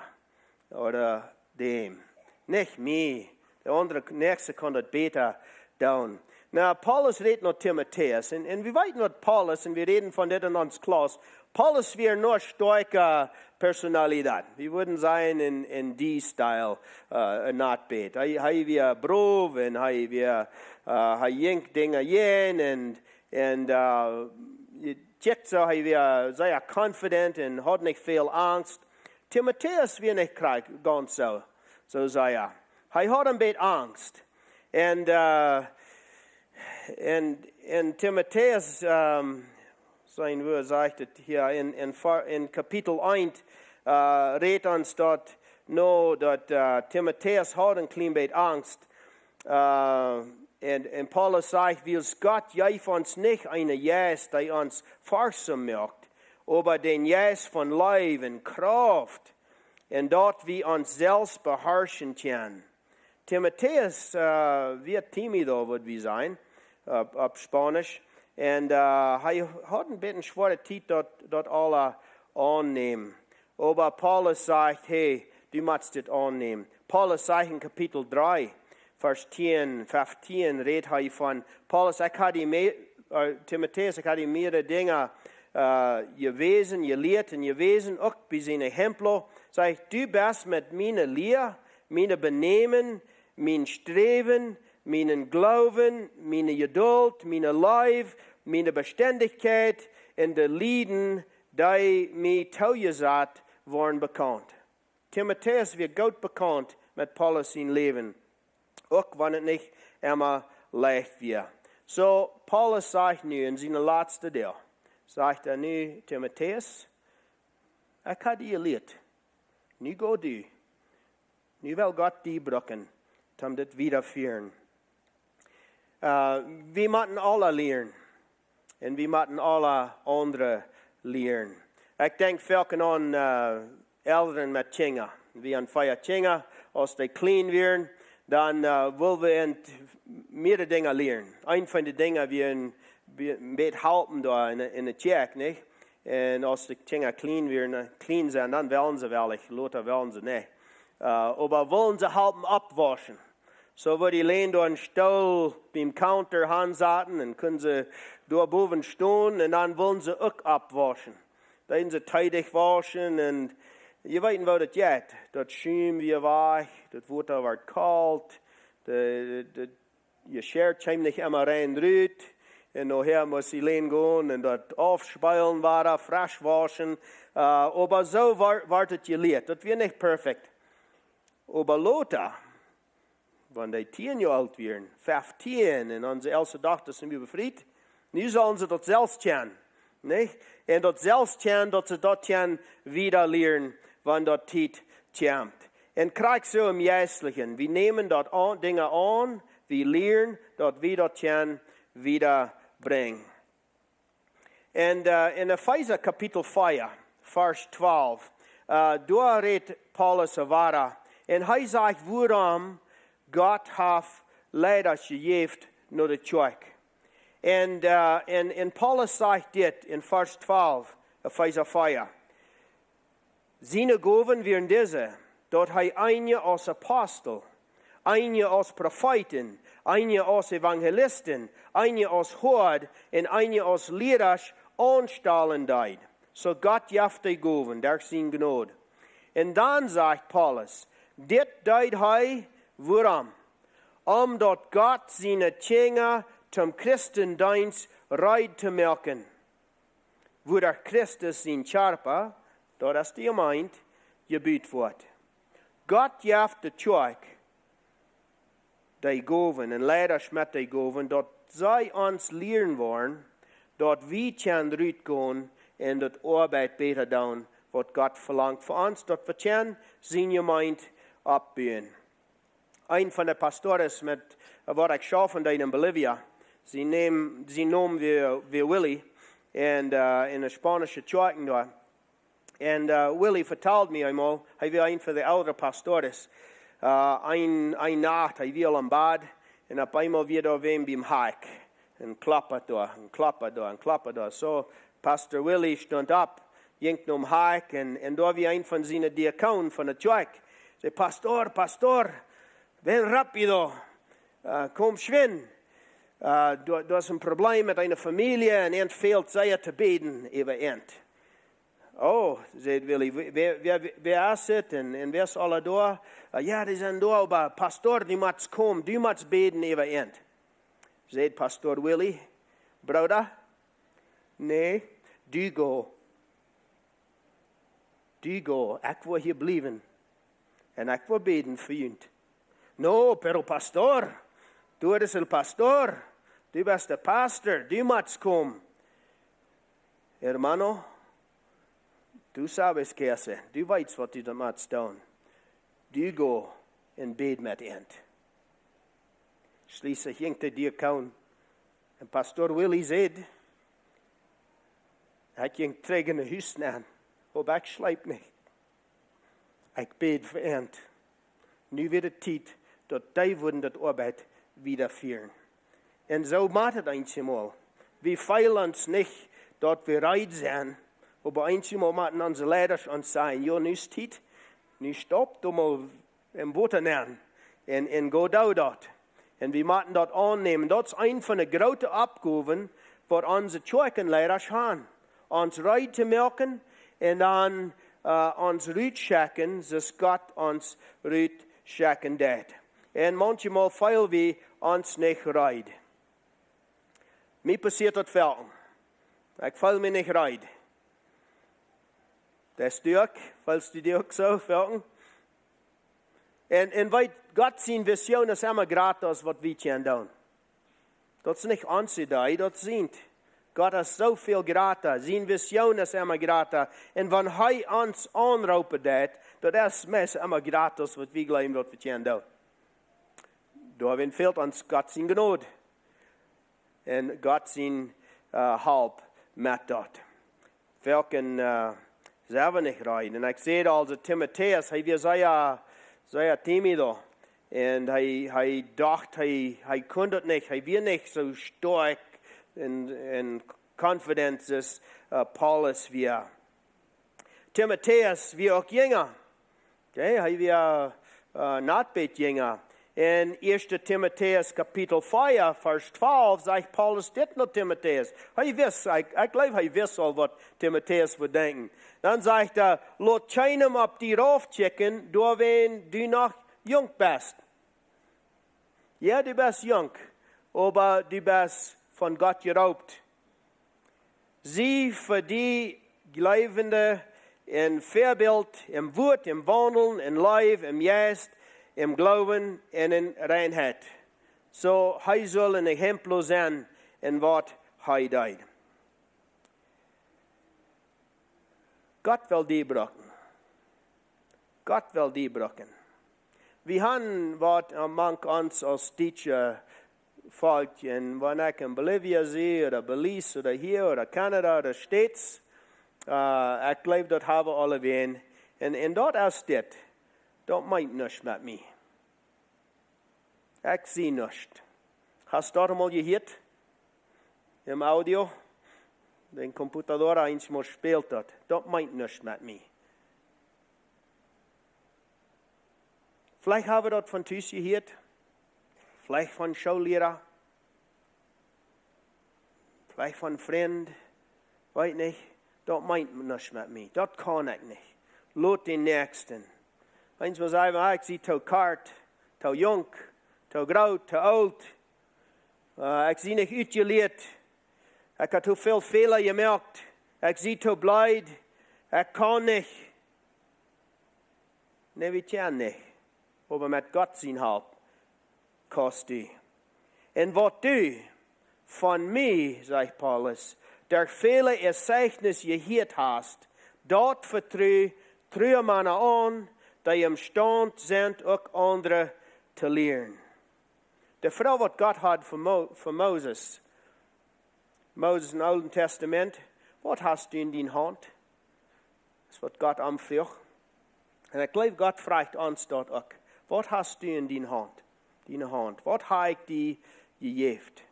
Ooda däm. Nich mie. De aundre Näakjste kaun daut bäta doonen. Na, Paulus rät no Timotäus. Un, un wie weeten waut Paulus, un wie räden von dit en ons Klauss. Paulus wia ne stoakje Personalität. Wie wudden sajen en, en dee Style, äh, en Naatbeet. Hee, hee wia brow un hee wia, äh, hee jinkj Dinja jäajen un, un, äh, je kjikjt soo, hee wia sea confident un haud nich väl Angst. Timotäus wia nich krakjt gaunz soo, soo sea. Hee haud een bät Angst. Un, äh, un, un Timotäus, ähm, sien Wuat sajcht et hia en, en, Ver- en Kapitel eent, äh, rät ons daut no, daut, äh, Timotäus haud een kjlien bät Angst. Äh, un, un Paulus sajcht, wiels Gott jeef ons nich eenen Jeist, dee ons forchtsom moakt, oba dän Jeist von Leew un Krauft, un daut wie ons selfst beharschen kjennen. Timotäus, äh, wia timido, wudd wie sajen, äh, opp Spaunisch. Un, äh, hee haud een bät schwoare Tiet daut, daut aules aunnämen. Oba Paulus sajcht, hey, du motst dit aunnämen. Paulus sajcht en Kapitel dree, Varsch tieen, feftieen, rät hee von, Paulus, ekj hab die mea-, äh, Timotäus, ekj hab die mea Dinja, äh, jewäsen, jelieet un jewäsen, uk bie siene Ehemfru. Sajcht, du best met miene Lia, miene Benämen, mien Sträwen, mienen Gloowen, miene Jedult, miene Leew, miene Bestendichkjeit un de Lieden, dee mie toojesajcht worden, bekaunt. Timotäus wia goot bekaunt met Paulus sien Läwen, uk wan et nich emma leicht wia. Soo, Paulus sajcht nu en sien latsta Deel, sajcht hee nu, Timotäus, ekj hab die jelieet. Nu go du. Nu well Gott die brucken, om dit wiedafieren. Äh, wie motten aula lieren. Un wie motten aula aundre lieren. Ekj denkj foaken aun, äh, Elren met Kjinja. Wie han vea Kjinja, aus dee kjlien wieren, dan, äh, wull wie an mea Dinja lieren. Eent von de Dinja wia een, wia een bät halpen doa en, en de Kjoakj, nich? Un aus de Kjinja kjlien wieren, äh, kjlien sent, dan wellen see wellich, lota wellen see nich. Äh, oba wullen see halpen oppwauschen. Soo wudd dee Leen doa een Stool biem Counter hansaten un kunnen see doa bowen stonen un dan wullen see uk oppwauschen. Deeden see tiedich wauschen un jie weeten woo daut jeit. Daut Schumm wia wajch, daut Wota wort kolt, de, de, de Jeschia kjeem nich emma rein rut. Un nohäa must dee Leen gonen un daut aufspeelen wada, fresch wauschen. Äh, oba soo wor-, wort et jelieet. Daut wia nich perfekt. Oba lota, wan dee tieen Joa oolt wieren, feftieen, un onse elste Dochta es nu befriet, nu sellen see daut selfst kjennen, nich? Un daut selfst kjennen, daut see daut kjennen wieda lieren, wan daut Tiet kjemt. Un krakjt soo em Jeistlichen, wie nämen daut aun, Dinja aun, wie lieren, daut wie daut kjennen wieda brinjen. Un, äh, en Efeesa Kapitel vea, Varsch twalf, äh, doa rät Paulus wieda. Un hee sajcht, wuarom Gott haft Leida jejäft no de Kjoakj. Un, äh, un, un Paulus sajcht dit en Varsch twalf, Efeesa vea. Siene Gowen wieren dise, daut hee eenje aus Apostel, eenje aus Profeeten, eenje aus Evangelisten, eenje aus Hoad un eenje aus Liera aunstalen deed. Soo Gott jeft dee Gowen derch siene Jnod. Un dan sajcht Paulus, dit deed hee, wuarom? Om daut Gott siene Kjinja toom Christendeenst reed to moaken, wua Christus sien Kjarpa, daut es de Jemeent, jebut woat. Gott jeft de Kjoakj dee Gowen un Leida met dee Gowen, daut see ons lieren woaren, daut wie kjennen rutgonen un daut Oabeit bäta doonen, waut Gott velangt von ons, daut wie kjennen siene Jemeent oppbuen. Een von de Pastores met, äh, waut ekj schaufen deed en Bolivia, sien Nomen, sien Nomen wia, wia Willy, un, äh, en de spaunische Kjoakj doa. Un, äh, Willy vetald mie eemol, hee wia een von de eldre Pastores, äh, een, een Nacht, hee wia aul em Bad, un opp eemol wia doa wäa biem Hakj. Un kloppad doa, un kloppad doa, un kloppad doa. Soo, Pastor Willy stunt opp, jinkj nom Hakj, un, un doa wia een von siene Diakonen von de Kjoakj. Säd: Pastor, Pastor, wan ropt jie doa? Äh, kom schwind. Äh, doa, doa es een Problem met eene Famielje un an fält sea to bäden äwa an. Oh, säd Willy, wäa, wäa, wäa, wäa es et un, un wäa es aula doa? Äh, jo, dee sent doa, oba Pastor, du motst komen, du motst bäden äwa an. Säd Pastor Willy, Brooda, nä, du go. Du go, ekj woa hia bliewen. Un ekj woa bäden fa junt. No, pero Pastor, tú eres el pastor. Du best de Pastor, du motst komen. Hermano, tú sabes qué hacer. Du weetst waut du motst doonen. Du go un bäd met an. Schlieslich jinkj de Diakon. Un Pastor Willy säd, ekj jinkj trigj no Hus nenn, oba ekj schleep nich. Ekj bäd fa an. Nu wia de Tiet, daut dee wudden daut Oabeit wiedafieren. Un soo mott et eenjemol. Wie feelen ons nich, daut wie reed sent, oba eenjemol motten onse Leidasch ons sajen, jo, nu es Tiet, nu staup doch mol em Wota nenn un, un go doo daut. Un wie motten daut aunnämen. Daut es eent von de groote Oppgowen, waut onse Kjoakjenleidasch haben. Ons reed to moaken un dan, äh, ons rutschekjen, soo aus Gott ons rutschekjen deit. Un mauncheenmol feel wie ons nich reed. Mie passieet daut foaken. Ekj feel mie nich reed. Daut es uk, feelst du die uk soo foaken? Un, un weet, Gott siene Vision es emma jrata aus waut wie kjennen doonen. Daut es nich onse Idee, daut es siene. Gott es soo väl jrata, siene Vision es emma jrata. Un wan hee ons aunroopen deit, daut es meist emma jrata aus waut wie jleewen, waut wie kjennen doonen. Doawäajen fält ons Gott siene Jnod un Gott siene, äh, Help met daut. Foaken, äh, sent wie nich reed. Un ekj säd aul, Timotäus, hee wia sea, sea tímido. Un hee, hee docht, hee, hee kunn daut nich. Hee wia nich soo stoakj un, un confident aus, äh, Paulus wia. Timotäus wia uk jinja. Okay, hee wia, äh, noch bät jinja. En Ieeschte Timotäus Kapitel vea, Varsch twalf, sajcht Paulus dit no Timotäus. Hee wist, ekj, ekj jleew, hee wist aul, waut Timotäus wudd denkjen. Dan sajcht hee: Lot kjeenem opp die rauf kjikjen, doawäajen du noch junk best. Jo, du best junk, oba du best von Gott jeroopt. Sie fa dee Jleewende een Väabilt em Wuat, em Waundlen, em Läwen, em Jeist, em Gloowen un en Reinheit. Soo hee saul een Exempel sennen en waut hee deed. Gott well die brucken. Gott well die brucken. Wie haben waut mank ons aus dietsche Volkj, un wan ekj en Bolivia sie, ooda Belize, ooda hia, ooda Kanada, ooda States, äh, ekj jleew, daut haben wie aule wäajen. Un, un daut es dit. Daut meent nuscht met mie. Ekj sie nuscht. Hast du daut mol jehieet? Em Audio? Dän Computador, eenjemol spält daut. Daut meent nuscht met mie. Veleicht haben wie daut von Tus jehieet. Veleicht von Schoolliera. Veleicht von Frind, weet nich, daut meent nuscht met mie. Daut kaun ekj nich. Lot dän Näakjsten. Eenjemol saj wie: "Ah, ekj sie too kort, too junk, too groot, too oolt. Äh, ekj sie nich utjelieet. Ekj hab too väl Fäla jemoakt. Ekj sie too bleed. Ekj kaun nich." Nä, wie kjennen nich. Oba met Gott siene Help kaust du. Un waut du von mie, sajcht Paulus, derch väle Zeichnis jehieet hast, daut vetru true Mana aun, dee emstaunt sent, uk aundre to lieren. De Froag, waut Gott haud fa Mo-, fa Moses, Moses em Oolen Tastament: "Waut hast du en diene Haunt?" Daut es, waut Gott am fruach. Un ekj jleew, Gott fruacht ons daut uk: "Waut hast du en diene Haunt? Diene Haunt. Waut hab ekj die jejäft?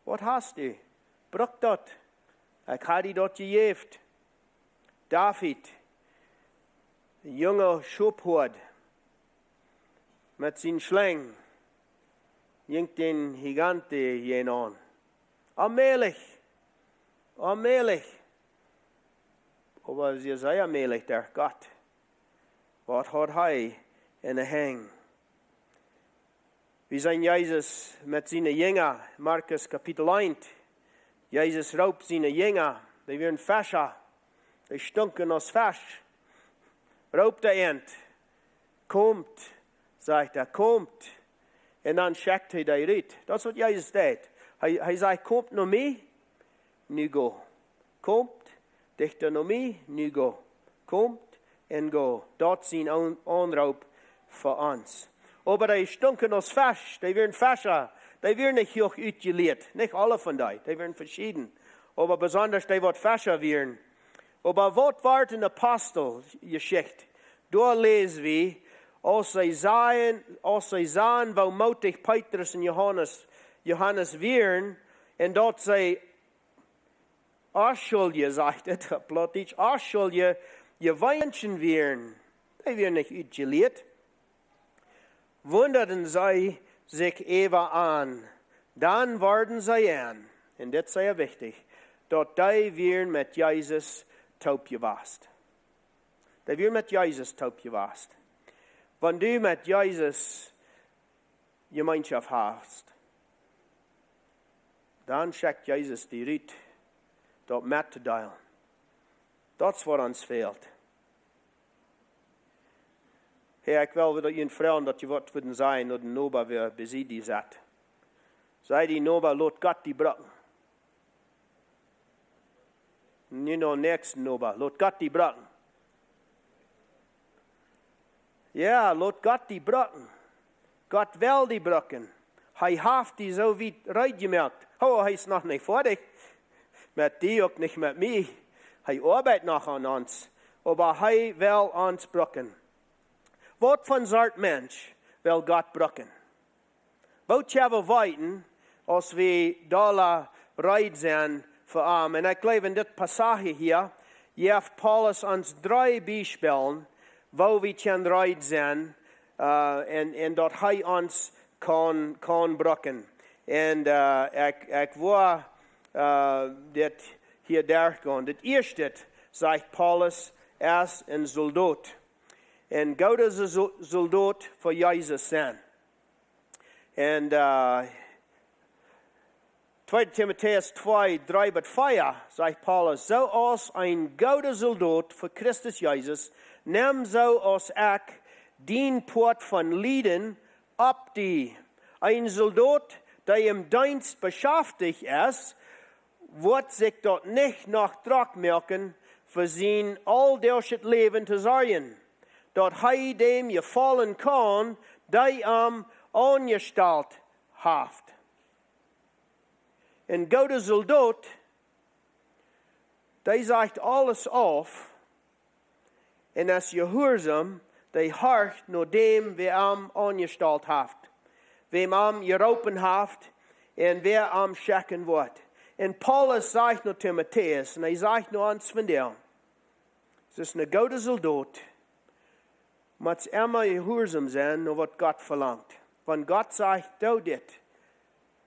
Waut hast du? Bruk daut. Ekj hab die daut jejäft." David, een junga Schophoad met siene Schlenj. jinkj dän Gigant jäajen aun. Onmäajlich. Onmäajlich. Oba see säd onmäajlich derch Gott. Waut haud hee enne Henj? Wie seenen Jesus met siene Jinja, Markus Kapitel eent. Jesus roopt siene Jinja, dee wieren Fescha, dee stunken aus Fesch. Roopt hee an: "Komt", sajcht hee, "komt." Un dan schekjt hee dee rut. Daut es waut Jesus deed. Hee, hee säd: "Komt no mie, nu go. Komt dichta no mie, nu go. Komt un go." Daut es een Aun-, Aunroop fa ons. Oba dee stunken aus Fesch, dee wieren Fescha, dee wieren nich huach utjelieet. Nich aule von dee, dee wieren veschieden. Oba besonda dee waut Fescha wieren. Oba waut wort en Aposteljeschicht? Doa läs wie, aus see sagen, aus see sagen, woo mootich Petrus un Johanes, Johanes wieren, un daut see Onschuldje, sajcht et opp Plautdietsch, Onschuldje, jeweenschen wieren, dee wieren nich utjelieet, wundaden see sikj äwa an. Dan worden see en, un dit es sea wichtich, daut dee wieren met Jesus toop jewast. Dee wieren met Jesus toop jewast. Wan du met Jesus Jemeenschoft hast, dan schekjt Jesus die rut, daut mettodeelen. Daut es waut ons fält. Hey, ekj well wada een froagen, daut jie waut wudden sajen, daut een Noba wea besied die sett. Saj dän Noba: "Lot Gott die brucken." Nu no näakjsten Noba: "Lot Gott die brucken." Jo, lot Gott die brucken. Gott well die brucken. Hee haft die soo wiet reed jemoakt. Oh, hee es noch nich foadich. Met die uk nich, met mie. Hee oabeit noch aun ons. Oba hee well ons brucken. Waut fa Sort Mensch well Gott brucken? Woo kjenn wie weeten, aus wie doa reed sent fa am? Un ekj jleew, en dit Passage hia, jeft Paulus ons dree Biespels, woo wie kjennen reed sennen, äh, un, un daut hee ons kaun, kaun brucken. Un, äh, ekj, ekj woa, äh, dit hia derchgonen. Daut ieeschte, sajcht Paulus, es een Soldot. Een gooda Sol-, Soldot fa Jesus sennen. Un, äh, tweede Timotäus twee, dree bat vea sajcht Paulus: "Soo aus een gooda Soldot fa Christus Jesus, nem soo aus ekj dien Poat von Lieden opp die." Een Soldot, dee em Deenst beschaftich es, woat sikj daut nich noch drock moaken, fa sien auldachschet Läwen to sorjen, daut hee däm jefaulen kaun, dee am aunjestalt haft. Een gooda Soldot, dee sajcht aules auf un es jehuarsom, dee horcht no däm, wäa am aunjestalt haft, wäa am jeroopen haft un wäa am schekjen woat. Un Paulus sajcht no Timotäus, un hee sajcht no ons vondoag, es een gooda Soldot, mott emma jehuarsom sennen no waut Gott velangt. Wan Gott sajcht: "Doo dit",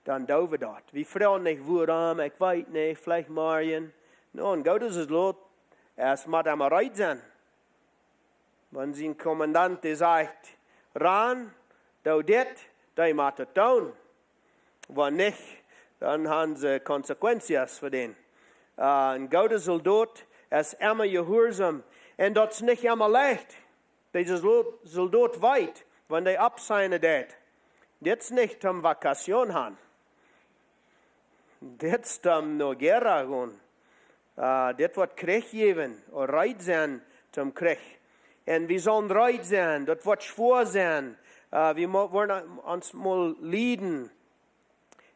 dan doo wie daut. Wie froagen nich: "Wuarom?", "Ekj weet nich", "Veleicht morjen." No, een gooda Soldot, hee mott emma reed sennen. Wan sien Kommandant dee sajcht: "Ran, doo dit", dan mott hee daut doonen. Wan nich, dan haben see consecuencias fa dän. Äh, een gooda Soldot es emma jehuarsom. Un daut es nich emma leicht. Dee Sol-, Soldot weet, wan dee oppzeichnen deit, dit es nich toom Vacation gonen. Dit es toom no guerra gonen. Äh, dit woat Kjrich jäwen, ooda reed sennen toom Kjrich. Un wie sellen reed sennen, daut woat schwoa sennen. Äh, wie mo-, woaren ons mol lieden.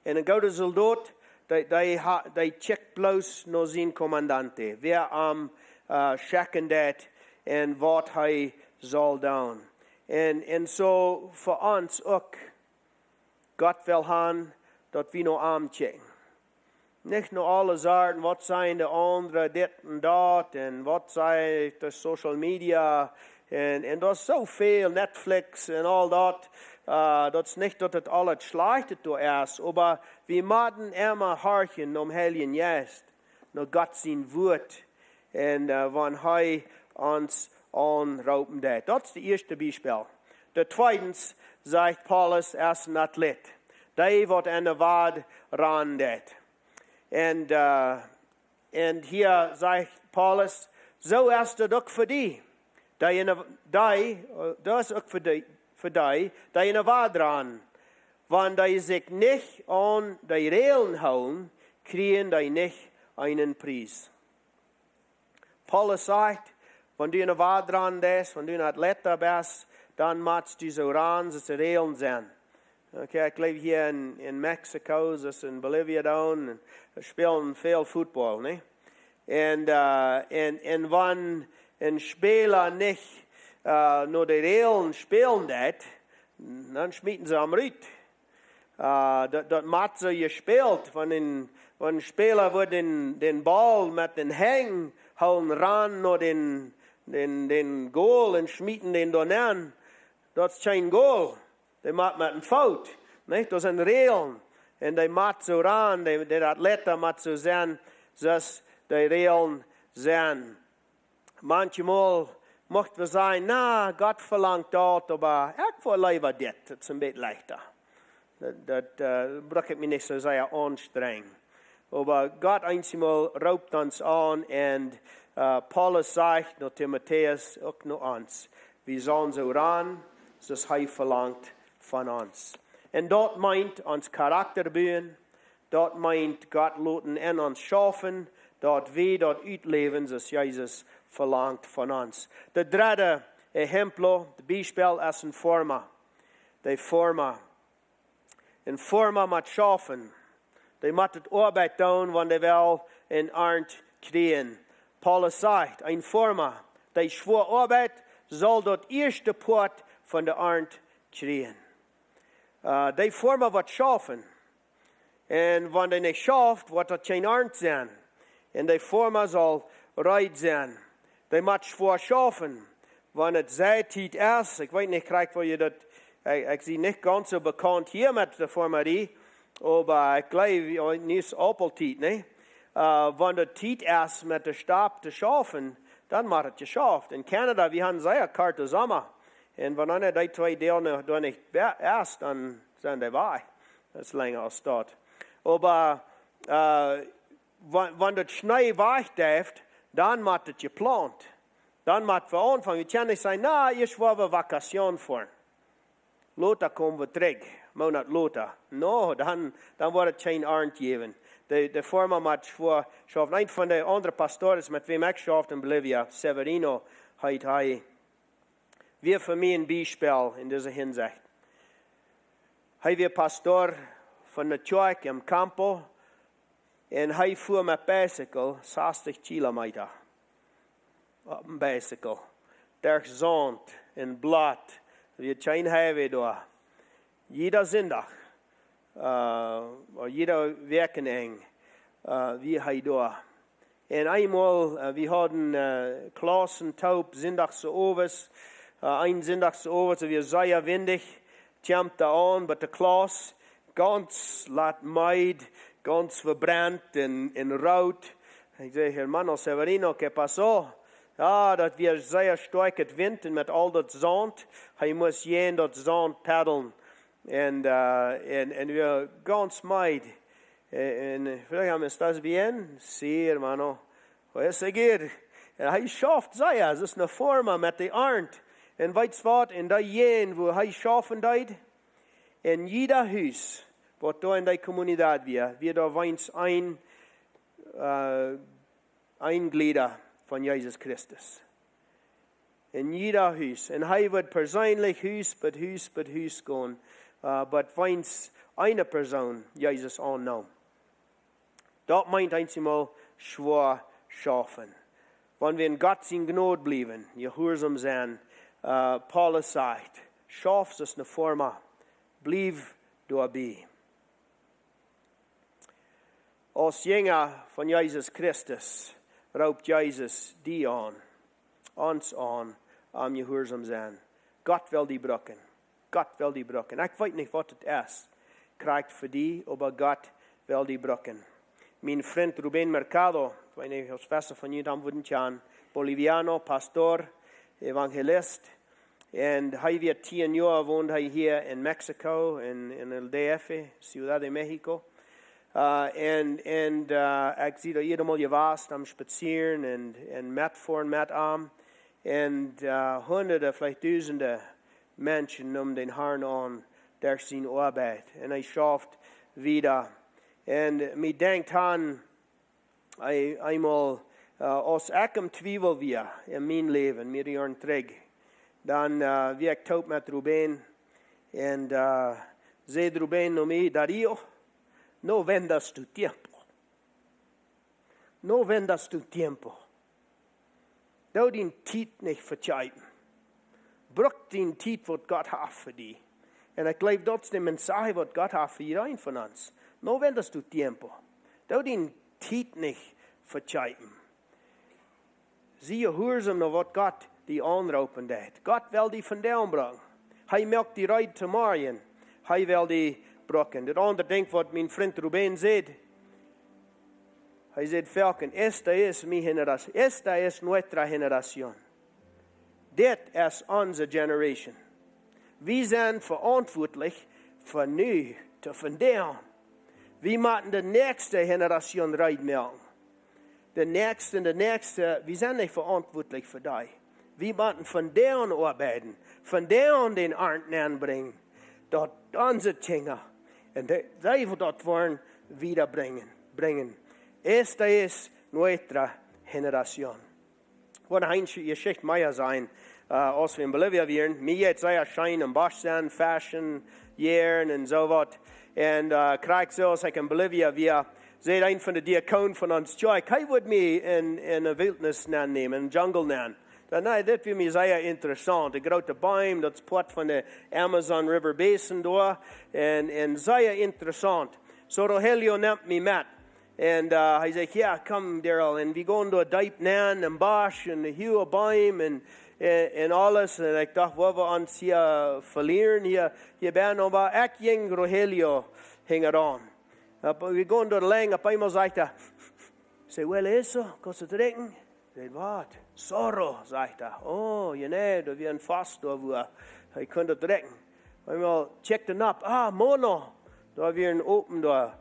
Un een gooda Soldot, dee, dee ha-, dee kjikjt bloos no sien Kommandant, wäa am, äh, schekjen deit un waut hee saul doonen. Un, un soo fa ons uk. Gott well haben, daut wie no am kjikjen. Nich no aule Sorten, waut sajen de aundre, dit un daut, un waut sajcht de Social Media, un, un doa es soo väl, Netflix un aul daut, Daut es nich daut et aulet schlajchtet doa es, oba wie motten emma horchen nom Heiljen Jeist, no Gott sien Wuat, un wan hee ons aunroopen deit. Daut es daut ieeschte Biespel. Daut tweedens, sajcht Paulus, es een Athlet, dee waut aun de Wad rannen deit. Un hia sajcht Paulus, soo es daut uk fa die, dee, dee, daut es uk fa die, dee aun de Wad rannen. Wan dee sikj nich aun de Räajlen hoolen, kjrieen dee nich eenen Pries. Paulus sajcht, wan du aun de Wad rannen deist, wan du een Athlet best, dan motst du soo rannen soo aus de Räajlen sent. Okay, ekj läw hia en Mexiko, soo aus en Bolivia doa, un spälen väl Football, nä? Un wan een Späla nich no de Räajlen spälen deit, dan schmieten see am rut. Daut mott soo jespält, wan een Späla wudd dän Baul met dän Henj hoolen, rannen no dän goal un schmieten dän doa nenn. Daut es kjeen goal. Dee mott met dän Foot, nich? Daut sent Räajlen. Un dee mott soo rannen, de Athlet mott soo sennen soo aus de Räajlen sent. Manchmol mucht wie sajen, na, Gott velangt daut, oba ekj woa leewa dit, daut es een bät leichta. Daut bruck ekj mie nich soo sea aunstrenjen. Oba Gott eenjemol roopt ons aun un Paulus sajcht no Timotäus, uk no ons, wie sellen soo rannen soo aus hee velangt von ons. Un daut meent ons Charakta buen, daut meent Gott loten en ons schaufen, daut wie daut utläwen soo aus Jesus velangt von ons. Daut dredde ejemplo, daut Biespel es een Forma. De Forma, een Forma mott schaufen. Dee mott de Oabeit doonen, wan dee well eene Arnt kjrieen. Paulus sajcht, een Forma, dee schwoa oabeit, saul daut ieeschte Poat von de Arnt kjrieen. De Forma woat schaufen. Un wan dee nich schauft, woat daut kjeen Arnt sennen. Un de Forma saul reed sennen. Dee mott schwoa schaufen. Wan et Seitiet es, ekj weet nich krakjt woo jie daut, ekj sie nich gaunz soo bekaunt hia met de Formarie, oba ekj jleew, nu es Aupeltiet, nä? Wan daut Tiet es met de Stap to schaufen, dan mott et jeschauft. En Canada, wie han sea korte Somma. Un wan eena dee twee Doag doa nich es, dan sent dee wajch. Daut es lenja aus daut. Oba wan daut Schnee wajch jeft, dan mott et jeplaunt. Dan mott wie aunfangen. Wie kjennen nich sajen, na, ieescht woa wie Vacation foaren, lota kom wie trigj, Moonat lota. No, dan woat et kjeen Arnt jäwen. De Forma mott schwoa schaufen. Eent von de aundre Pastoren met wäm ekj schauft en Bolivia, Severino heet hee, wia fa mie een Biespel en dise Hinsecht. Hee wia Pastor von ne Kjoakj em campo un hee fua met bicycle sastich Kilometa opp en bicycle derch Saunt un Blott, wia kjeen highway doa. Jieda Sindach, jieda Wäakenenj wia hee doa. Un eenmol, wie hauden Klaussen toop sindachs owes, een sindachs owes, wia sea windich, kjemt hee aun bie de Klauss, gaunz lat meed, gaunz vebrent un root. Ekj säd, hermano Severino, ¿qué pasó? Jo, daut wia sea stoakjet Wint un met aul daut Saunt, hee must jäajen daut Saunt paddeln. Un wia gaunz meed. Un ekj fruach am, ¿estás bien? Sí, hermano. Pues seguir. Un hee schauft sea, daut es ne Forma met de Arnt. Un weetst waut, en dee Jäajent wua hee schaufen deed, en jieda Hus waut doa en dee Comunidad wia, wia doa weens een Glieda von Jesus Christus. En jieda Hus. Un hee wudd perseenlich Hus bie Hus bie Hus gonen, bot weens eene Persoon Jesus aunneem. Daut meent eenjemol schwoa schaufen. Wan wie en Gott siene Jnod bliewen, jehuarsom sennen, Paulus sajcht, schauf soo aus ne Forma, bliew doabie. Aus Jinja von Jesus Christus roopt Jesus die aun, ons aun, am jehuarsom sennen. Gott well die brucken. Gott well die brucken. Ekj weet nich waut et es, krakjt fa die, oba Gott well die brucken. Mien Frint Rubén Mercado, ekj weet nich aus väle von junt am wudden kjanen, Boliviano, Pastor, Evangelist. Un hee wia tieen Joa, wond hee hia en Mexiko, en, en el D F, Ciudad de México. Uh, un, un uh, ekj sie doa jieda Mol jewast, am spazieren un, un metfoaren met am. Un uh, hunderte, veleicht dusende Menschen neemen dän Harn aun derch siene Oabeit. Un hee schauft wieda. Un mie denkjt aun, ee-, eemol, uh, aus ekj em Twiewel wia en mien Läwen, mearere Joaren trigj, dan uh, wia ekj toop met Rubén. Un uh, säd Rubén no mie: "Darío, no vendas tu tiempo. No vendas tu tiempo. Doo diene Tiet nich vekjeepen. Bruk diene Tiet, waut Gott haft fa die." Un ekj jleew, daut es de Message, waut Gott haft fa jieda eenen von ons. No vendas tu tiempo. Doo diene Tiet nich vekjeepen. Sie jehuarsom no waut Gott die aunroopen deit. Gott well die vondoag brucken. Hee moakt die reed to morjen. Hee well die brucken. Daut aundre Dinkj, waut mien Frint Rubén säd, hee säd foaken: "Esta es mi generación, esta es nuestra generación." Dit es onse generation. Wie sent veauntwuatlich fa nu, to vondoag. Wie motten de näakjste Generación reed moaken. De näakjste un de näakjste, wie sent nich veauntwuatlich fa dee. Wie motten vondoag oabeiden, vondoag dän Arnt nenbrinjen, daut onse Kjinja un dee, dee waut daut woaren, wieda brinjen, brinjen. Esta es nuestra generación. Waut eene Jeschicht mea sennen, äh, aus wie en Bolivia wieren. Mie jeit sea scheen em Bosch sennen, feschen, jäajen un soo waut. Un, äh, krakjt soo aus ekj en Bolivia wia, säd een von de Diakonen von ons Kjoakj, hee wudd mie en, en de Wildnis nennämen, en Jungle nennen. Dan, nä, dit wia mie sea interessaunt. De groote Beem, daut es Poat von de Amazon River Basin doa. Un, un sea interessaunt. Soo Rogelio nemt mie met. Un, äh, hee säd: "Jo, komm, Daryl." Un wie gonen doa deep nenn, em Bosch, un de huage Beem, un, un, un aules. Un ekj docht, woa wie ons hia velieren, hia, hia bennen, oba ekj jinkj Rogelio hinjaraun. Opp, wie gonen doa lang, opp eemol sajcht hee: "Cerveza, kaust du drinkjen?" Säd: "Waut?" "Zorro", sajcht hee. "Oh, jo, nä, doa wia een Voss doa, wua hee kunn drinkjen." Eemol tjekjt hee nopp, ah, mono, doa wia een Open doa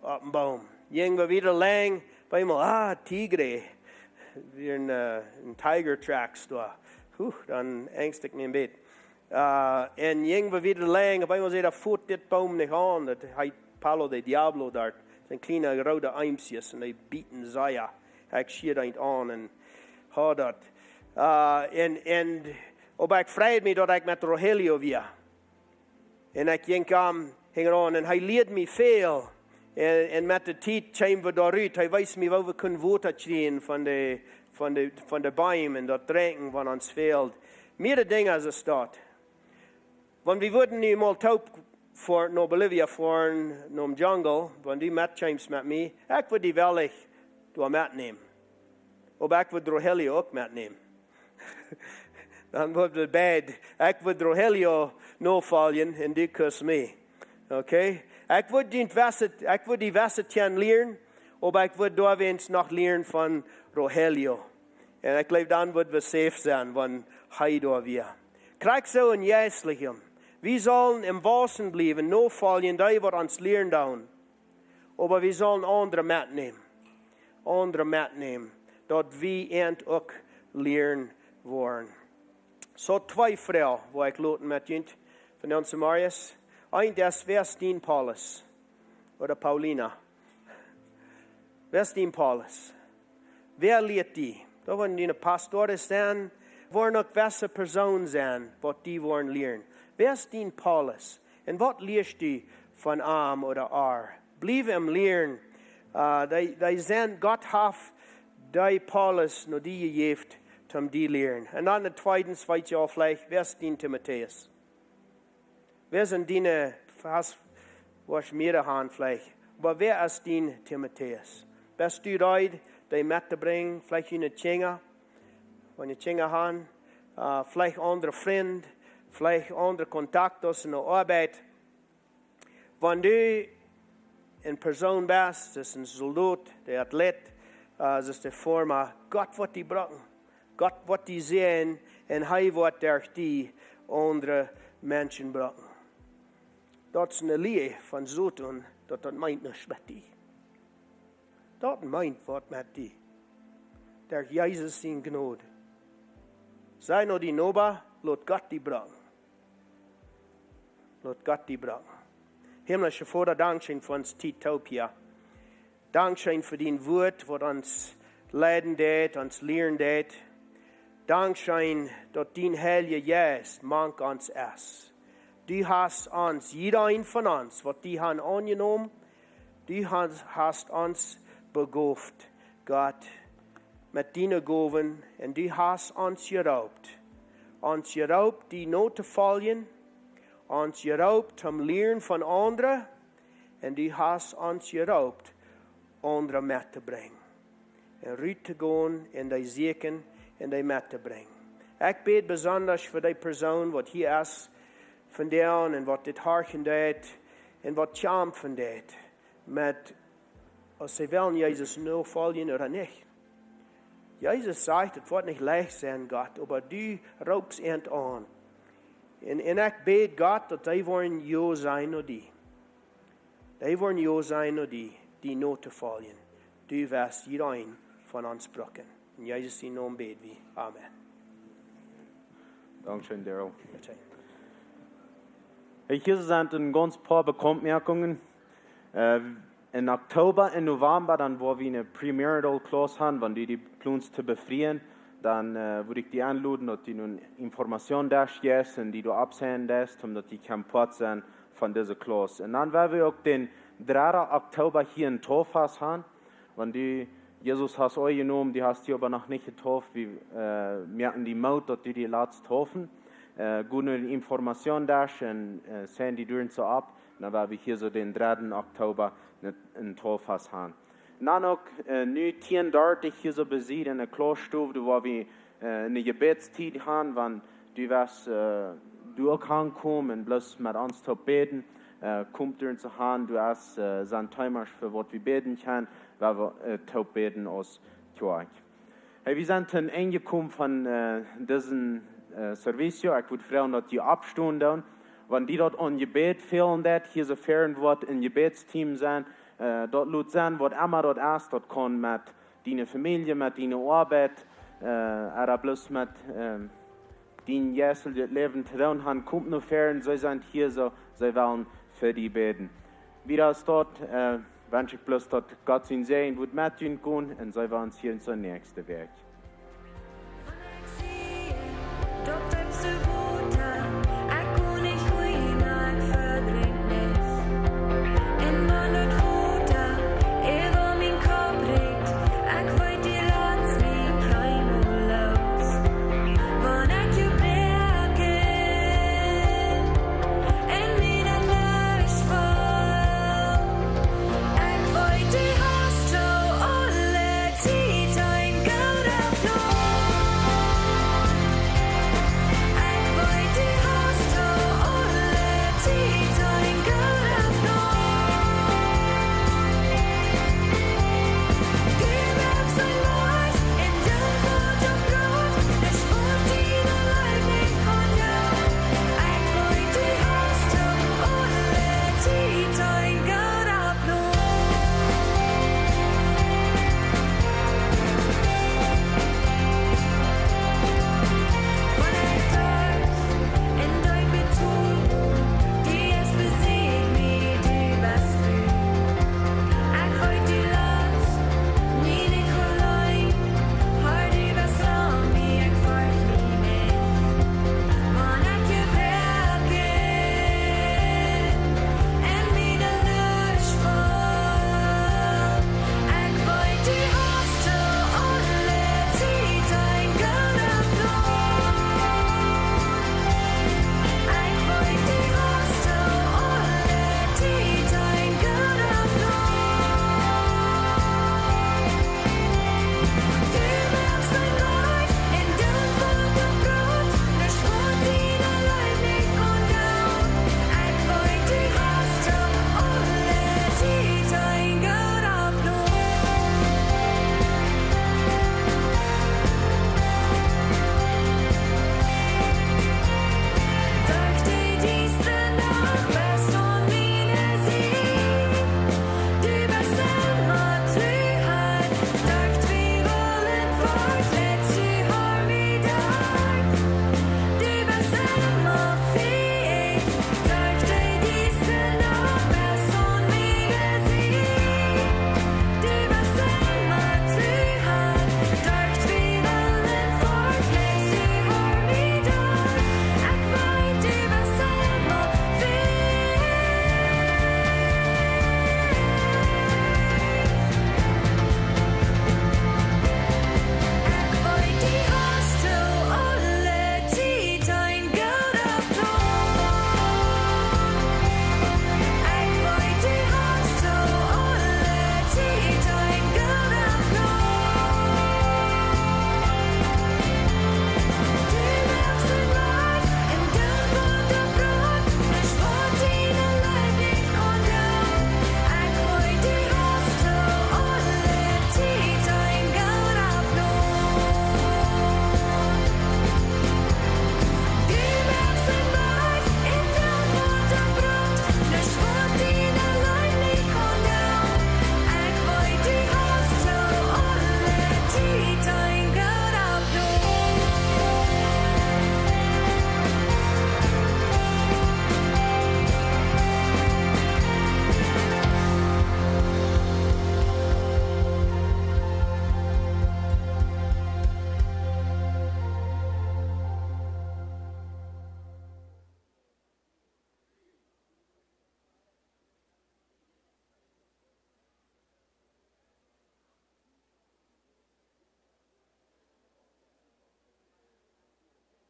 oppem Boom. Jinkj wie wieda lang, opp eemol, ah, tigre. Wia een, äh, een tiger tracks doa. Huh, dan enjst ekj mie een bät. Äh, un jinkj wie wieda lang, opp eemol säd hee: "Foot dit Boom nich aun." Daut heet Palo de Diablo doa. Daut sent kjliene roode Eemskjes un dee bieten sea. Ekj schia eent aun un haud daut. Äh, un, un, oba ekj freid mie daut ekj met Rogelio wia. Un ekj jinkj am hinjaraun un hee lieed mie väl. Un, un met de Tiet kjeemen wie doa rut. Hee wees mie, woo wie kunnen Wota kjrieen von de, von de, von de Beem un daut drinkjen, wan ons fält. Mearere Dinja aus daut. Wan wie wudden nu mol toop foaren, no Bolivia foaren, nom Jungle, wan du met kjeemst met mie, ekj wudd die wellich doa metnämen. Oba ekj wudd Rogelio uk metnämen. Dan wudd wie beid, ekj wudd Rogelio nofoljen un du kust mie. Okay? Ekj wudd die wesse, ekj wudd die wesse kjanen lieren, oba ekj wudd doawäajen noch lieren von Rogelio. Un ekj jleew, dan wudd wie safe sennen, wan hee doa wia. Krakjt soo en jeistlichem. Wie sellen em Waussen bliewen, nofoljen dee, waut ons lieren doonen. Oba wie sellen aundre metnämen. Aundre metnämen. Daut wie an uk lieren woaren. Soo twee Froagen, wua ekj loten met junt von onse Marius. Eent es: Wäa es dien Paulus? Ooda Paulina? Wäa es dien Paulus? Wäa lieet die? Daut woaren diene Pastoren sennen, woaren uk wesse Persoonen sennen, waut die woaren lieren. Wäa es dien Paulus? Un waut lieescht du von am ooda ar? Bliew em lieren. Äh, dee, dee sent, Gott haft dee Paulus no die jejäft, toom die lieren. Un dan tweedens, weet jie aul veleicht, wäa es dien Timotäus? Wäa sent diene, hast, woascht mearere han veleicht, oba wäa es dien Timotäus? Best du reed, dee mettobrinjen? Veleicht june Kjinja, wan jie Kjinja han, äh, veleicht aundre Frind, veleicht aundre Kontakte aus enne Oabeit. Wan du eene Persoon best, daut es een Soldot, de Athlet, äh, daut es de Forma, Gott woat die brucken. Gott woat die seenen un hee woat derch die aundre Menschen brucken. Daut es eene Lia von Soton, daut daut meent nuscht met die. Daut meent waut met die. Derch Jesus siene Jnod. Saj no dien Noba, lot Gott die brucken. Lot Gott die brucken. Himmlischa Voda, dankscheen fa onse Tiet toop hia. Dankscheen fa dien Wuat, waut ons leiden deed, ons lieren deed. Dankscheen, daut dien Heilja Jeist mank ons es. Du hast ons, jieda een von ons, waut die han aunjenomen, du hast, hast ons begooft, Gott, met diene Gowen, un du hast ons jeroopt. Ons jeroopt, die notofoljen, ons jeroopt, om lieren von aundre, un du hast ons jeroopt, aundre mettobrinjen. Un rut to gonen, un dee sieekjen, un dee mettobrinjen. Ekj bäd besondasch fa dee Persoon, waut hia es vondoag un waut dit horchen deed, un waut kjamfen deed, met, aus see wellen Jesus nofoljen ooda nich. Jesus sajcht, et woat nich leicht sennen, Gott, oba du roopst an aun. Un, un ekj bäd, Gott, daut dee woaren jo sajen no die. Dee woaren jo sajen no die, die notofoljen. Du woascht jieda een von ons brucken. En Jesus sienen Nomen bäd wie. Amen. Dankscheen, Daryl. Bitte. Hey, hia sent een gaunz poa Bekauntmoakungen. Äh, en Oktoba un Novemba, dan woa wie eene premarital class han, wan du die plonst to befrieen, dan, äh, wudd ekj die enloden, daut du no een Informationsdesk jeist un die doa oppsajen deist, om daut du kaust Poat sennen von dise class. Un dan woa wie uk dän dredden Oktoba hia en Tauffas han, wan du Jesus hast aunjenomen, du hast die oba noch nich jetauft, wie, äh, moaken die Moot, daut du die latst taufen. Äh, go no dän Informationsdesk un, äh, sajen die Däaren soo opp, dan woa wie hia soo dän dredden Oktoba en, en Tauffas han. Un dan uk, äh, nu tieen dartich hia soo besied enne Klausstow, doa woa wie, äh, eene Jebädstiet han, wan du woascht, äh, du uk hankomen un bloos met ons toop bäden, äh, kom doa soo han, du hast, äh, sent Teemasch fa waut wie bäden kjennen, woa wie, äh, toop bäden aus Kjoakj. Hey, wie sent aum Enj jekomen von, äh, disen, äh, Servicio. Ekj wudd froagen, daut jie oppstonen doonen. Wan die daut aun Jebäd fälen deit, hia soo ver woat een Jebädsteam sennen, äh, daut lot sennen, waut emma daut es, daut kaun met diene Famielje, met diene Oabeit, äh, ooda bloos met, ähm, dien jeistlichet Läwen to doonen han, kom no ver, see sent hia soo, see wellen fa die bäden. Wieda aus daut, äh, wensch ekj bloos, daut Gott sien Säajen woat met junt gonen un see woaren ons hia en de näakjste Wäakj.